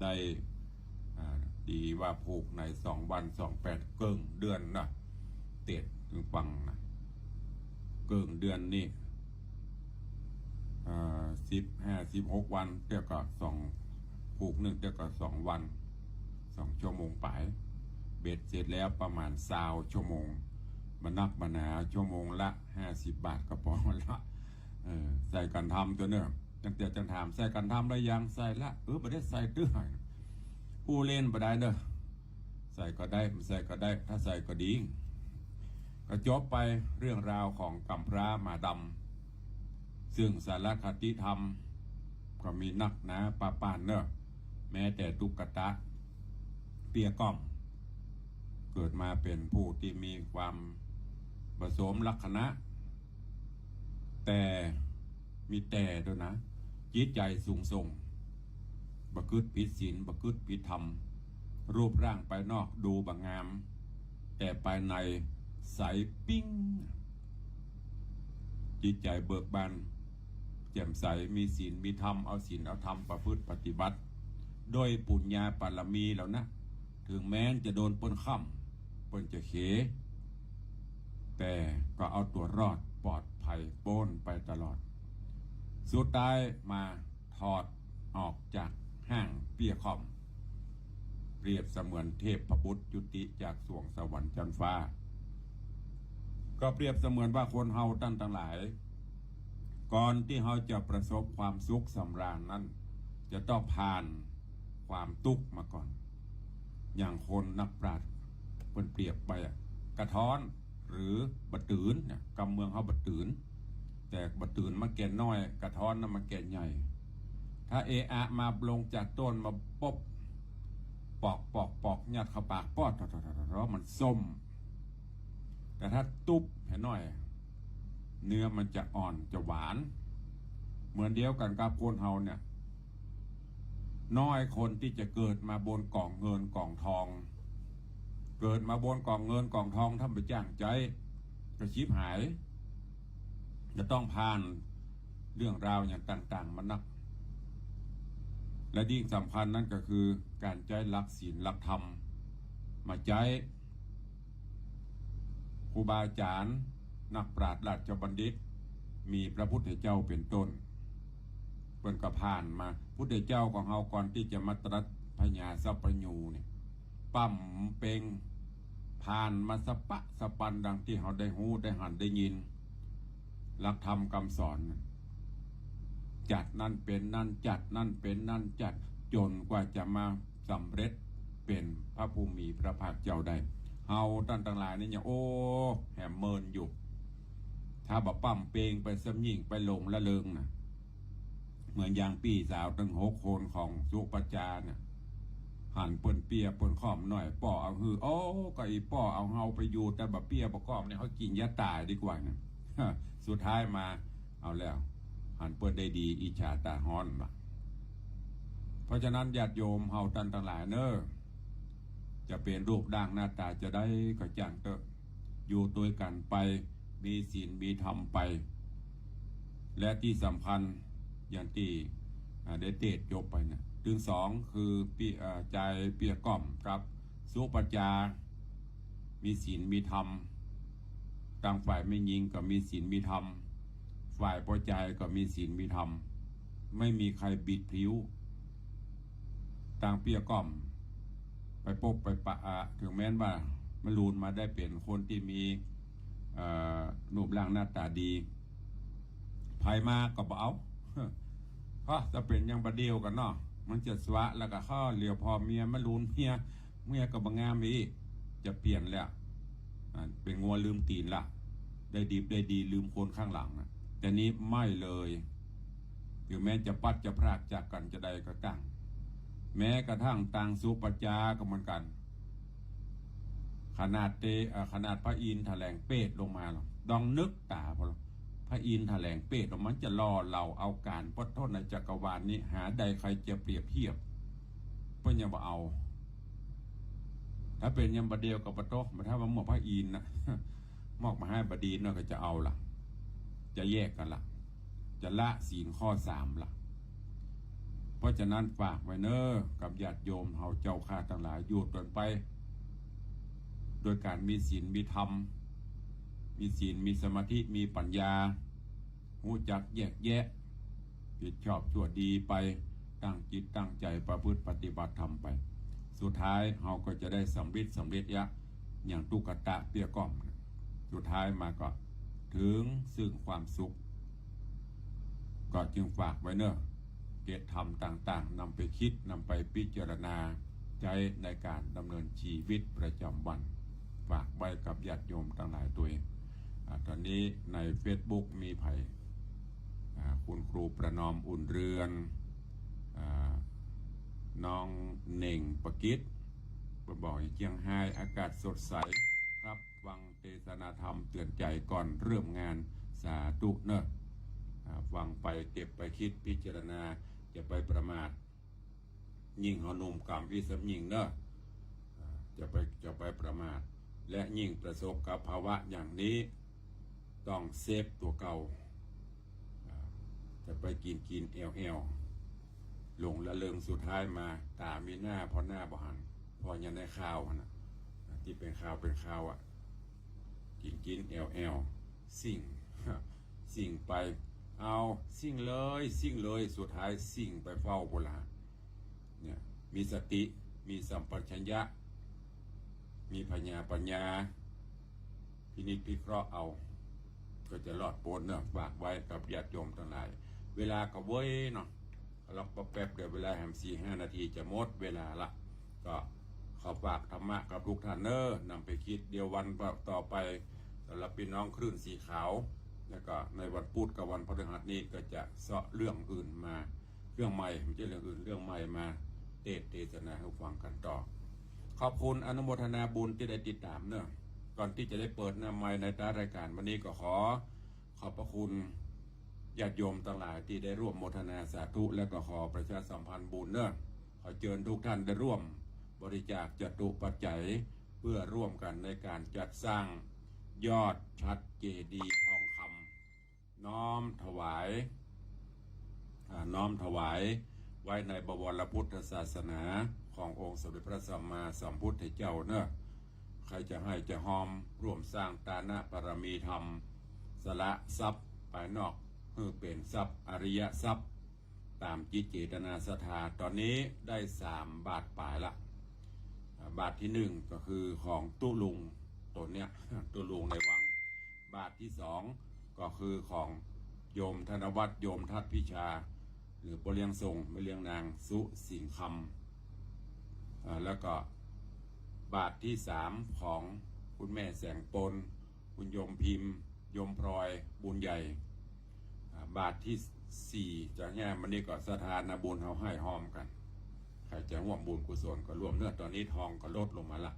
ได้ อ่า ดีว่าผูกในสองวันสองแปด เกิ่งเดือนนะ เตศน์ตึงฟังนะ เกิ่งเดือนนี่ อ่า สิบห้า สิบหกวัน เตี้ยก็สอง ผูกนึ่งเตี้ยก็สองวัน สองชั่วโมงป๋าย เบ็ดเสร็จแล้วประมาณซาวชั่วโมง บ่นักบ่หนา ชั่วโมงละห้าสิบบาทก็ปอละ เออ ใส่กัณฑ์ธรรมตั๊วเนอะ จังเตี้ยจังถาม ใส่กัณฑ์ธรรมแล้วยัง ใส่ละ เออ บ่ได้ใส่ตื้อ อู้เล่นบ่ได้เนอะ ใส่ก็ได้ บ่ใส่ก็ได้ ถ้าใส่ก็ดี ก็จบไปเรื่องราวของก๋ำพร้าหมาดำ ซึ่งสารคติธรรมก็มีนักหนาปะปานเนอะ แม้แต่ตุ๊กตาเปี้ยก้อม เกิดมาเป๋นผู้ตี้มีความผสมลักษณะ แต่มีแต่ตวยนะ จิตใจ๋สูงส่ง บ่กึ๊ดผิดศีล บ่กึ๊ดผิดธรรม รูปร่างภายนอกดูบ่งาม แต่ภายในใสปิ๊ง จิตใจ๋เบิกบาน แจ่มใส มีศีลมีธรรม เอาศีลเอาธรรมประพฤติปฏิบัติ โดยปุญญาบารมีเหล่านะ เถิงแม้นจะโดนเปิ้นค่ำ เปิ้นจะเข แต่ก็เอาตั๋วรอดปลอดภัยป๊นไปตลอด สุดท้ายมาถอดออกจากฮ่างเปี้ยก้อม เปรียบเสมือนเทพบุตรจุติจากสวงสวรรค์จั๊นฟ้า ก็เปรียบเสมือนว่าคนเฮาต้านตังหลาย ก่อนตี้เฮาจะประสบความสุขสำราญนั้น จะต้องผ่านความตุ๊กข์มาก่อน อย่างคนนักปราชญ์เปิ้นเปรียบไปอะ กระท้อนหรือบ่าตื่นเนี่ย กำเมืองเฮาบ่าตื่น แต่บ่าตื่นมาแก่นน้อย กระท้อนน่ะมาแก่นใหญ่ ถ้าเอะอะมาลงจากต้นมาปุ๊บ ปอกปอกปอกยัดเข้าปาก ป๊อด มันส้ม แต่ถ้าตุ๊บเหียหน้อย เนื้อมันจะอ่อนจะหวาน เหมือนเดียวกั๋นกับคนเฮาเนี่ย น้อยคนตี้จะเกิดมาบนก๋องเงินก๋องทอง เกิดมาบนก๋องเงินก๋องทองถ้าบ่จ้างใจ๊ ก็ฉิบหาย จะต้องผ่านเรื่องราวอย่างต่างๆ มานัก และยิ่งสำคัญนั้นก็คือก๋านใจ๊หลักศีลหลักธรรมมาใจ๊ ครูบาอาจ๋ารย์ นักปราชญ์ราชบัณฑิต มีพระพุทธเจ้าเป๋นต้น เปิ้นก็ผ่านมา พุทธเจ้าของเฮาก่อนตี้จะมาตรัสพญาสัพพยูเนี่ย ป้ำเปง ผ่านมาสะป๊ะสะปันดังตี้เฮาได้ฮู้ได้หันได้ยิน หลักธรรมกำสอนน่ะ จัดนั้นเป๋นนั้น จัดนั้นเป๋นนั้น จัด จ๋นกว่าจะมาสำเร็จเป๋นพระผู้มีพระภาคเจ้าได้ เฮาต้านตังหลายนี่ยัง โอ้ แหมเมินอยู่ ถ้าบ่ป้ำเปงไปซ้ำยิ่งไปหลงละเริงน่ะ เหมือนอย่างปี้สาวตึงหกคนของสุปัจจาเนี่ย หันเปิ้นเปี้ยเปิ้นก้อมหน้อย ป้อเอาหื้อ โอ้ ก็อีป้อเอาเฮาไปอยู่ แต่บ่าเปี้ยบ่าก้อมเนี่ย เฮากิ๋นยาต๋ายดีกว่าเนี่ย สุดท้ายมา เอาแล้ว หันเปิ้นได้ดี อิจฉาต๋าฮ้อนว่ะ เพราะฉะนั้นญาติโยมเฮาต้านตังหลายเน่อ จะเป๋นรูปร่างหน้าต๋าจาใดก็จ้างเต๊อะ อยู่ตวยกั๋นไป มีศีลมีธรรมไป และตี้สำคัญอย่างตี้ อ่า ได้เตสน์จบไปเนี่ย ตึงสองคือปี้ อ่า จายเปี้ยก้อมกับสุปัจจา มีศีลมีธรรม ตางฝ่ายแม่ญิงก็มีศีลมีธรรม ฝ่ายป้อจายก็มีศีลมีธรรม ไม่มีใครบิดพลิ้ว ตางเปี้ยก้อม ไปปบไปปะ อ่ะ เถิงแม้นว่าแม่ลูนมาได้เป๋นคนตี้มี เอ่อ รูปร่างหน้าต๋าดี ใผมาก็บ่เอา เพราะจะเป๋นอย่างบ่าเดี่ยวกั๋นเนาะ มันจะสวะแล้วก็ข้อเหลียวผ่อเมียแม่ลูนเมีย เมียก็บ่งามอีก จะเปลี่ยนแล้ว อ่ะ เป๋นงัวลืมตี๋นละ ได้ดิบได้ดีลืมคนข้างหลังน่ะ แต่นี้ไม่เลย เถิงแม้จะปัดจะพรากจากกั๋นจาใดก็ตั้ง แม้กระทั่งตางสุปัจจาก็เหมือนกั๋น ขนาดเต เอ่อ ขนาดพระอินทร์แถลงเปรตลงมาหรอก ดองนึกต๋าพอหรอก พระอินทร์แถลงเปรตออกมา จะหล่อเหลาเอาก๋าน ปะโธ่ ในจักรวาลนี้ หาใดใครจะเปรียบเทียบ เปิ้นยังบ่เอา ถ้าเป๋นยังบ่าเดี่ยวก็ปะโธ่ ถ้าว่าหมวกพระอินทร์น่ะ หมวกมหาบดีน่ะก็จะเอาละ จะแยกกั๋นละ จะละศีลข้อสามละ เพราะฉะนั้นฝากไว้เน่อ กับญาติโยมเฮาเจ้าข้าตังหลาย อยู่ตวยไป โดยก๋านมีศีลมีธรรม มีศีลมีสมาธิมีปัญญา ฮู้จักแยกแยะ ผิดชอบชั่วดีไป ตั้งจิตตั้งใจ๋ประพฤติปฏิบัติธรรมไป สุดท้ายเฮาก็จะได้สำริดสำเร็จยะ อย่างตุ๊กตาเปี้ยก้อม สุดท้ายมาก็เถิงซึ่งความสุข ก็จึงฝากไว้เน่อ เกตธรรมต่างๆ นำไปคิด นำไปพิจารณา ใจ๊ในก๋านดำเนินชีวิตประจำวัน ฝากไว้กับญาติโยมตังหลายตวย อ่า ต๋อนนี้ในเฟซบุ๊กมีใผ อ่า คุณครูประนอมอุ่นเรือน อ่า น้องเหน่งประกิต เปิ้นบอก เจียงฮายอากาศสดใสครับ ฟังเตสนาธรรมเตือนใจ๋ก่อนเริ่มงาน สาธุเนาะ อ่า ฟังไปเก็บไปกึ๊ดพิจารณา จะไปประมาท ยิ่งเฮาหนุ่มก๋ำอี้ซ้ำยิ่งเนาะ อ่า จะไป จะไปประมาท และยิ่งประสบกับภาวะอย่างนี้ ต้องเซฟตั๋วเก่า อ่า จะไปกิ๋นกิ๋นแอ่วแอ่ว หลงละเริงสุดท้ายมา ต๋ามีหน้าผ่อหน้าบ่หัน ผ่ออย่างในข่าวหั้นน่ะ ตี้เป๋นข่าวเป๋นข่าวอะ กิ๋นกิ๋นแอ่วแอ่ว ซิ่ง ซิ่งไป เอา ซิ่งเลย ซิ่งเลย สุดท้ายซิ่งไปเฝ้าปู้นละ เนี่ย มีสติ มีสัมปชัญญะ มีผญาปัญญา พินิจพิเคราะห์เอา ก็จะรอดป๊นเนาะ ฝากไว้กับญาติโยมตังหลาย เวลาก็เว้ยเนาะ ล็อกแป๊บๆ เดี๋ยวเวลาแหมสี่ห้านาทีจะหมดเวลาละ ก็ขอฝากธรรมะกับทุกท่านเนาะ นำไปกึ๊ด เดี๋ยววันต่อไป สำหรับปี้น้องคลื่นสีขาว แล้วก็ในวันพุธกับวันพฤหัสนี้ก็จะเซาะเรื่องอื่นมา เรื่องใหม่ บ่ใจ้เรื่องอื่น เรื่องใหม่มาเตสน์เตสนาหื้อฟังกั๋นต่อ ขอบคุณอนุโมทนาบุญตี้ได้ติดต๋ามเนาะ ก่อนตี้จะได้เปิดหน้าไมค์ในท้ายรายก๋านวันนี้ก็ขอ ขอบพระคุณญาติโยมตังหลายตี้ได้ร่วมโมทนาสาธุ และก็ขอประชาสัมพันธ์บุญเนาะ ขอเจิญทุกท่านได้ร่วมบริจาคจตุปัจจัย เพื่อร่วมกั๋นในก๋านจัดสร้างยอดฉัตรเจดีย์ทองคำ น้อมถวาย อ่า น้อมถวายไว้ในบวรพุทธศาสนาขององค์สมเด็จพระสัมมาสัมพุทธเจ้าเนาะ ใผจะหื้อจะฮอมร่วมสร้างตานะบารมีธรรม สละทรัพย์ภายนอกหื้อเป๋นทรัพย์อริยทรัพย์ ต๋ามจิตเจตนาศรัทธา ต๋อนนี้ได้สามบาทป๋ายละ อ่า บาทตี้นึ่งก็คือของตุ๊ลุงต๋นเนี้ย ตุ๊ลุงในวัง บาทตี้สองก็คือของโยมธนวัฒน์ โยมทัศน์พิชา หรือป้อเลี้ยงส่งแม่เลี้ยงนางสุสิงห์คำ อ่า แล้วก็บาทตี้สามของคุณแม่แสงปน คุณโยมพิมพ์ โยมพลอย บุญใหญ่ อ่า บาทตี้สี่ จะแห่มานี่ก็ศรัทธานาบุญเฮาหื้อฮอมกั๋น ใผจะฮ่วมบุญกุศลก็ฮ่วมเนาะ ต๋อนนี้ทองก็ลดลงมาละ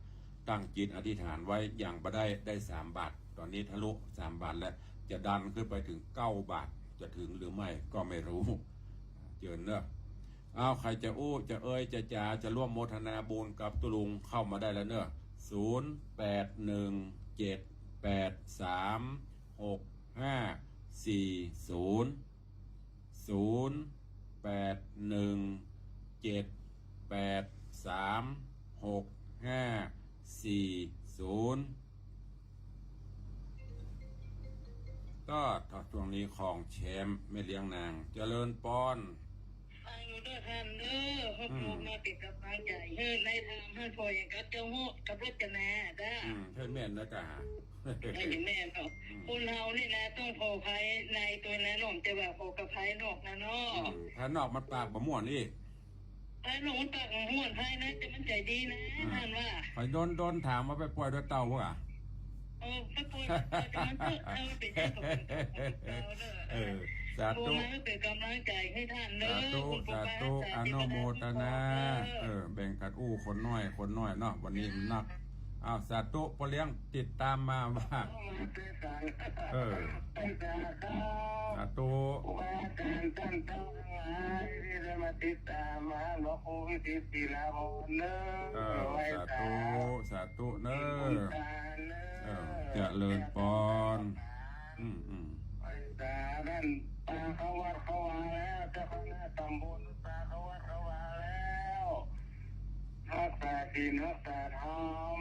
ตั้งจิตอธิษฐานไว้ ยังบ่ได้ ได้สามบาท ต๋อนนี้ทะลุสามบาทแล้ว จะดันขึ้นไปเถิงเก้าบาท จะเถิงหรือไม่ก็ไม่ฮู้ เจิญเนาะ เอา ใผจะอู้ จะเอย จะจ๋า จะร่วมโมทนาบุญกับตุ๊ลุงเข้ามาได้แล้วเนาะ ศูนย์แปดหนึ่งเจ็ดแปดสามหกห้าสี่ศูนย์ ศูนย์แปดหนึ่งเจ็ดแปดสามหกห้าสี่ศูนย์ ก็ถ้าช่วงนี้ของแชมแม่เลี้ยงนาง เจริญปอน ฟังอยู่เด้อท่านเด้อ ขอบคุณ อืม มาเป๋นก๋ำลังใจ๋หื้อ ในทางหื้อ พออย่างกับเจ้าฮู้กับรจนาเด้อ อืม เพิ่นแม่นนะกะ เออ แม่นเนาะ อืม คนเฮานี่นะ ต้องผ่อภายในตวยนะน้อง แต่ว่าผ่อกับภายนอกนะเนาะ อืม ภายนอกมันปากบ่ม่วนอี้ ภายนอกมันปากบ่ม่วน ภายในแต่มันใจ๋ดีนะ อ่า ท่านว่า ใผโดน โดนถามว่าไปป่วยด้วยเต้าบ่อะ เออ ไปป่วยด้วยเต้า แต่มันเถอะ เออ เป๋นจั่งใดก็เป๋นเต้าเด้อ เออ สาธุ โทรมาเป๋นก๋ำลังใจ๋หื้อท่านเด้อ สาธุ คุณปู่ สาธุ ป้า สาธุ อนุโมทนา เด้อ เออ แบ่งกั๋นอู้คนน้อย คนน้อยเนาะ วันนี้มันนัก อ้าว สาธุ ป้อเลี้ยงติดต๋ามมาว่า เออ สาธุ ครูบาอาจ๋ารย์ต้านเต้าตังหลายตี้ได้มาติดต๋ามมาหลวงปู่วิสิตศิลาภรณ์เนาะ เออ ไหว้สา สาธุ สาธุเนาะ บุญตาเนาะ เออ เจริญปอน อืม อืม ไหว้สาต้าน ต๋าเข้าวัดเข้าวาแล้ว เจ้าคณะต๋ำบลต๋าเข้าวัดเข้าวาแล้ว ฮักษาศีลฮักษาธรรม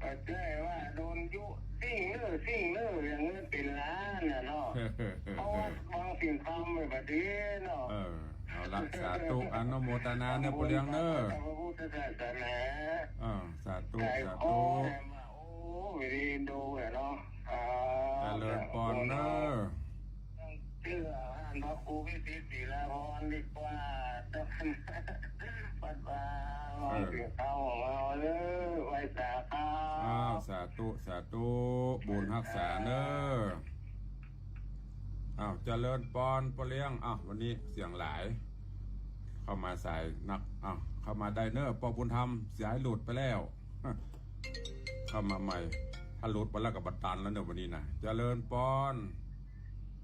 บ่ใจ้ว่าโดนยุซิ่งเน่อซิ่งเน่ออย่างเงินเป๋นล้านน่ะเนาะ เพราะว่าฟังศีลธรรมไปบัดนี้เนาะ เออ เอาละ สาธุ อนุโมทนาเน่อป้อเลี้ยงเน่อ พระพุทธศาสนา เออ สาธุ สาธุ โอ้ วิดีโอเนาะ อ่า เจริญปอนเน่อ เจื้ออ่านพระโค ปู่วิสิทธิ์ศรีลาภรณ์ดีกว่า วัดวา เออ เสียงเขาของเราเด้อ ไหว้สาครับ อ้าว สาธุ สาธุ บุญฮักษาเน้อ อ้าว เจริญปอน ป้อเลี้ยง อ้าว วันนี้เสียงหลาย เข้ามาสายนัก อ้าว เข้ามาได้เน้อ ป้อบุญธรรม สายหลุดไปแล้ว เข้ามาใหม่ ถ้าหลุดไปแล้วก็บ่ตันแล้วเน้อวันนี้นะ เจริญปอน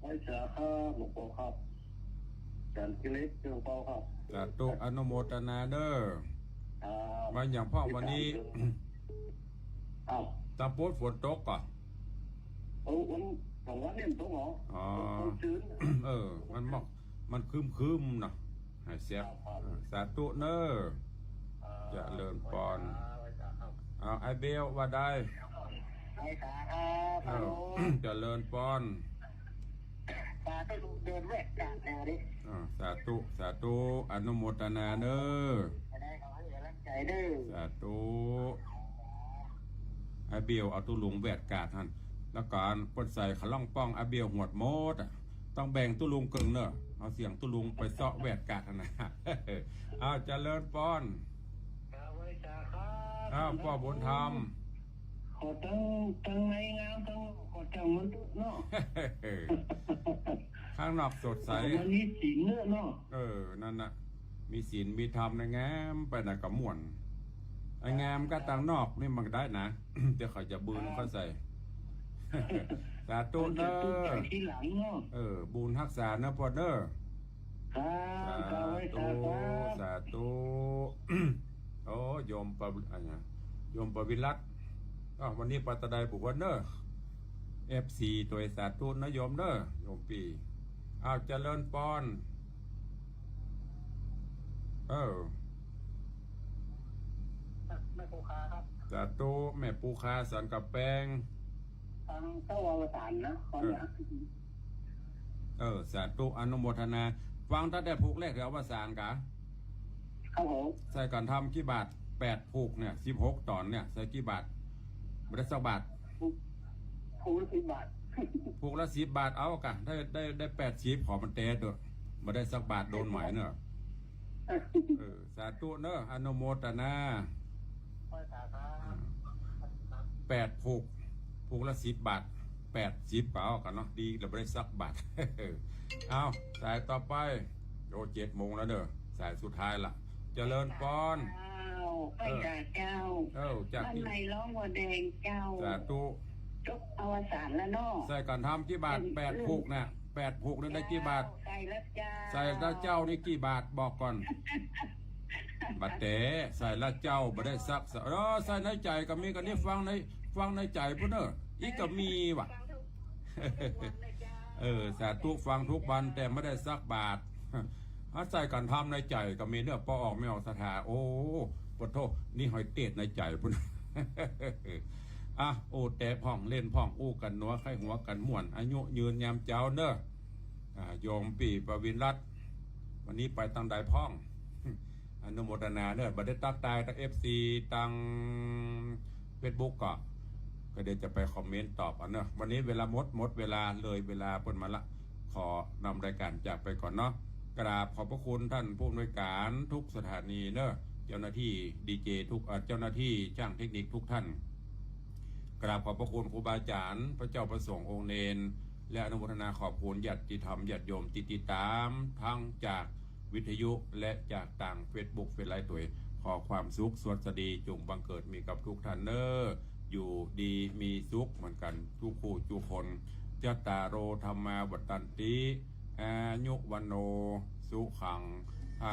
ไหว้สาครับ หลวงปู่ครับ อาจ๋ารย์กิเลส หลวงปู่ครับ สาธุ อนุโมทนาเน้อ ครับ มาอย่างพ่องวันนี้ อ้าว ตางปู๊ดฝนตกก่อ โอ้ วัน สองวันเนี่ยมันตกเหรอ อ๋อ ตกตอนคืน เออ มันหมอก มันครึ้มๆเนาะ หายแซบ ครับ อ่า สาธุเน้อ ครับ เจริญปอน ไหว้สาครับ เอา ไอ้เบลว่าได้ ไหว้สาครับ เออ ฮัลโหล เจริญปอน สาธุ เดินแวะกาดแนวนี้ อ่า สาธุ สาธุ อนุโมทนาเน้อ จะได้ขอให้กำลังใจเด้อ สาธุ ไอ้เบลเอาตุ๊ลุงแวะกาดหั้น แล้วก็เปิ้นใส่ขาล่องป้อง ไอ้เบลหวดหมดอะ ต้องแบ่งตุ๊ลุงเกิ่งเน้อ เอาเสียงตุ๊ลุงไปเซาะแวะกาดหั้นนะ อ้าว เจริญปอน ครับ ไหว้สาครับ อ้าว ป้อบุญธรรม ขอตั้ง ตั้งในงาม ตั้ง ขอตั้งมันเนาะ ข้างนอกสดใส มันมีศีลเนาะ เออ นั่นน่ะ มีศีลมีธรรมในงามไปน่ะก็ม่วน ไอ้งามก็ตังนอกนี่มันก็ได้นะ เดี๋ยวเขาจะบืนเข้าใส่ สาธุเน้อ จัดตุ๊กใส่ทีหลังเนาะ เออ บุญฮักษาเน้อป้อเน้อ ครับ สาธุ สาธุครับ สาธุ โอ้ โยมปะ อะไรนะ โยมปวิรัตน์ อ้าว วันนี้ไปตะใดบุคคลเน้อ เอฟซี ตวย สาธุเน้อโยมเน้อ โยมปี้ อ้าว เจริญปอน เออ แม่ปูคาครับ สาธุ แม่ปูคาสันกำแปง ฟังเจ้าอวสานนะ ขออนุญาต เออ เออ สาธุ อนุโมทนา ฟังตั้งแต่ผูกแรกถึงอวสานกะ ครับผม ใส่ก่อนทำกี่บาท แปดผูกเนี่ย สิบหกต๋อนเนี่ย ใส่กี่บาท บ่ได้สักบาท ผูก ผูกละสิบบาท ผูกละสิบบาท เอากะ ได้ ได้ ได้แปดสิบ ขอมันแต๊เต๊อะ บ่ได้สักบาท โดนไหมเนาะ เออ สาธุเน้อ อนุโมทนา ไหว้สาครับ แปดผูก ผูกละสิบบาท แปดสิบ เป๋ากันเนาะ ดีละบ่ได้สักบาท เอา สายต่อไป โอ้ เจ็ดโมงแล้วเน้อ สายสุดท้ายละ เจริญปอน เจ้า ไปกับเจ้า เออ จาก บ้าน ที่ ใหม่ร้องวัวแดงเจ้า สาธุ จบอวสานแล้วเนาะ ใส่ก่อนทำกี่บาท เป็น แปดผูกน่ะ แปดผูกนั้นได้กี่บาท ใส่ละเจ้า ใส่ละเจ้านี่กี่บาทบอกก่อน บ่าแต๊ ใส่ละเจ้าบ่ได้สัก เออ ใส่ในใจ๋ก็มี กั๋นนี่ฟังใน ฟังในใจ๋ปุ้นเน้อ อีกก็มีว่ะ ฟังทุก เออ สาธุ ฟังทุกวันแต่ไม่ได้สักบาท อาศัยก๋านทำในใจ๋ก็มีเน้อ ปอออกไม่ออกศรัทธา โอ้ ปะโธ่ นี่หอยเตศในใจ๋ปุ้น อ่ะ โอ้ แต๊พ่องเล่นพ่อง อู้กั๋นหนัว ใค่หัวกั๋นม่วน อายุยืนยามเจ๊าเน้อ อ่า โยมปี้ปวินรัตน์ วันนี้ไปตางใดพ่อง อนุโมทนาเน้อ บ่ได้ตั๊กตายตางเอฟซี ตางเฟซบุ๊กก็ ก็เดี๋ยวจะไปคอมเมนต์ตอบเอาเนาะ วันนี้เวลาหมด หมดเวลา เลยเวลาเปิ้นมาละ ขอนำรายก๋านจากไปก่อนเนาะ กราบขอบพระคุณท่านผู้อำนวยการทุกสถานีเนาะ เจ้าหน้าที่ดีเจทุก เอ่อ เจ้าหน้าที่ช่างเทคนิคทุกท่าน กราบขอบพระคุณครูบาอาจ๋ารย์ พระเจ้าพระสงฆ์องค์เณร และอนุโมทนาขอบคุณญาติธรรมญาติโยมตี้ติดต๋าม ทั้งจาก วิทยุและจากตางเฟซบุ๊กเฟซไลน์ตวย ขอความสุขสวัสดีจุ่งบังเกิดมีกับทุกท่านเน้อ อยู่ดีมีสุขเหมือนกั๋นทุกคู่ทุกคน จัตตาโร ธัมมา วัฑฒันติ อายุ วัณโณ สุขัง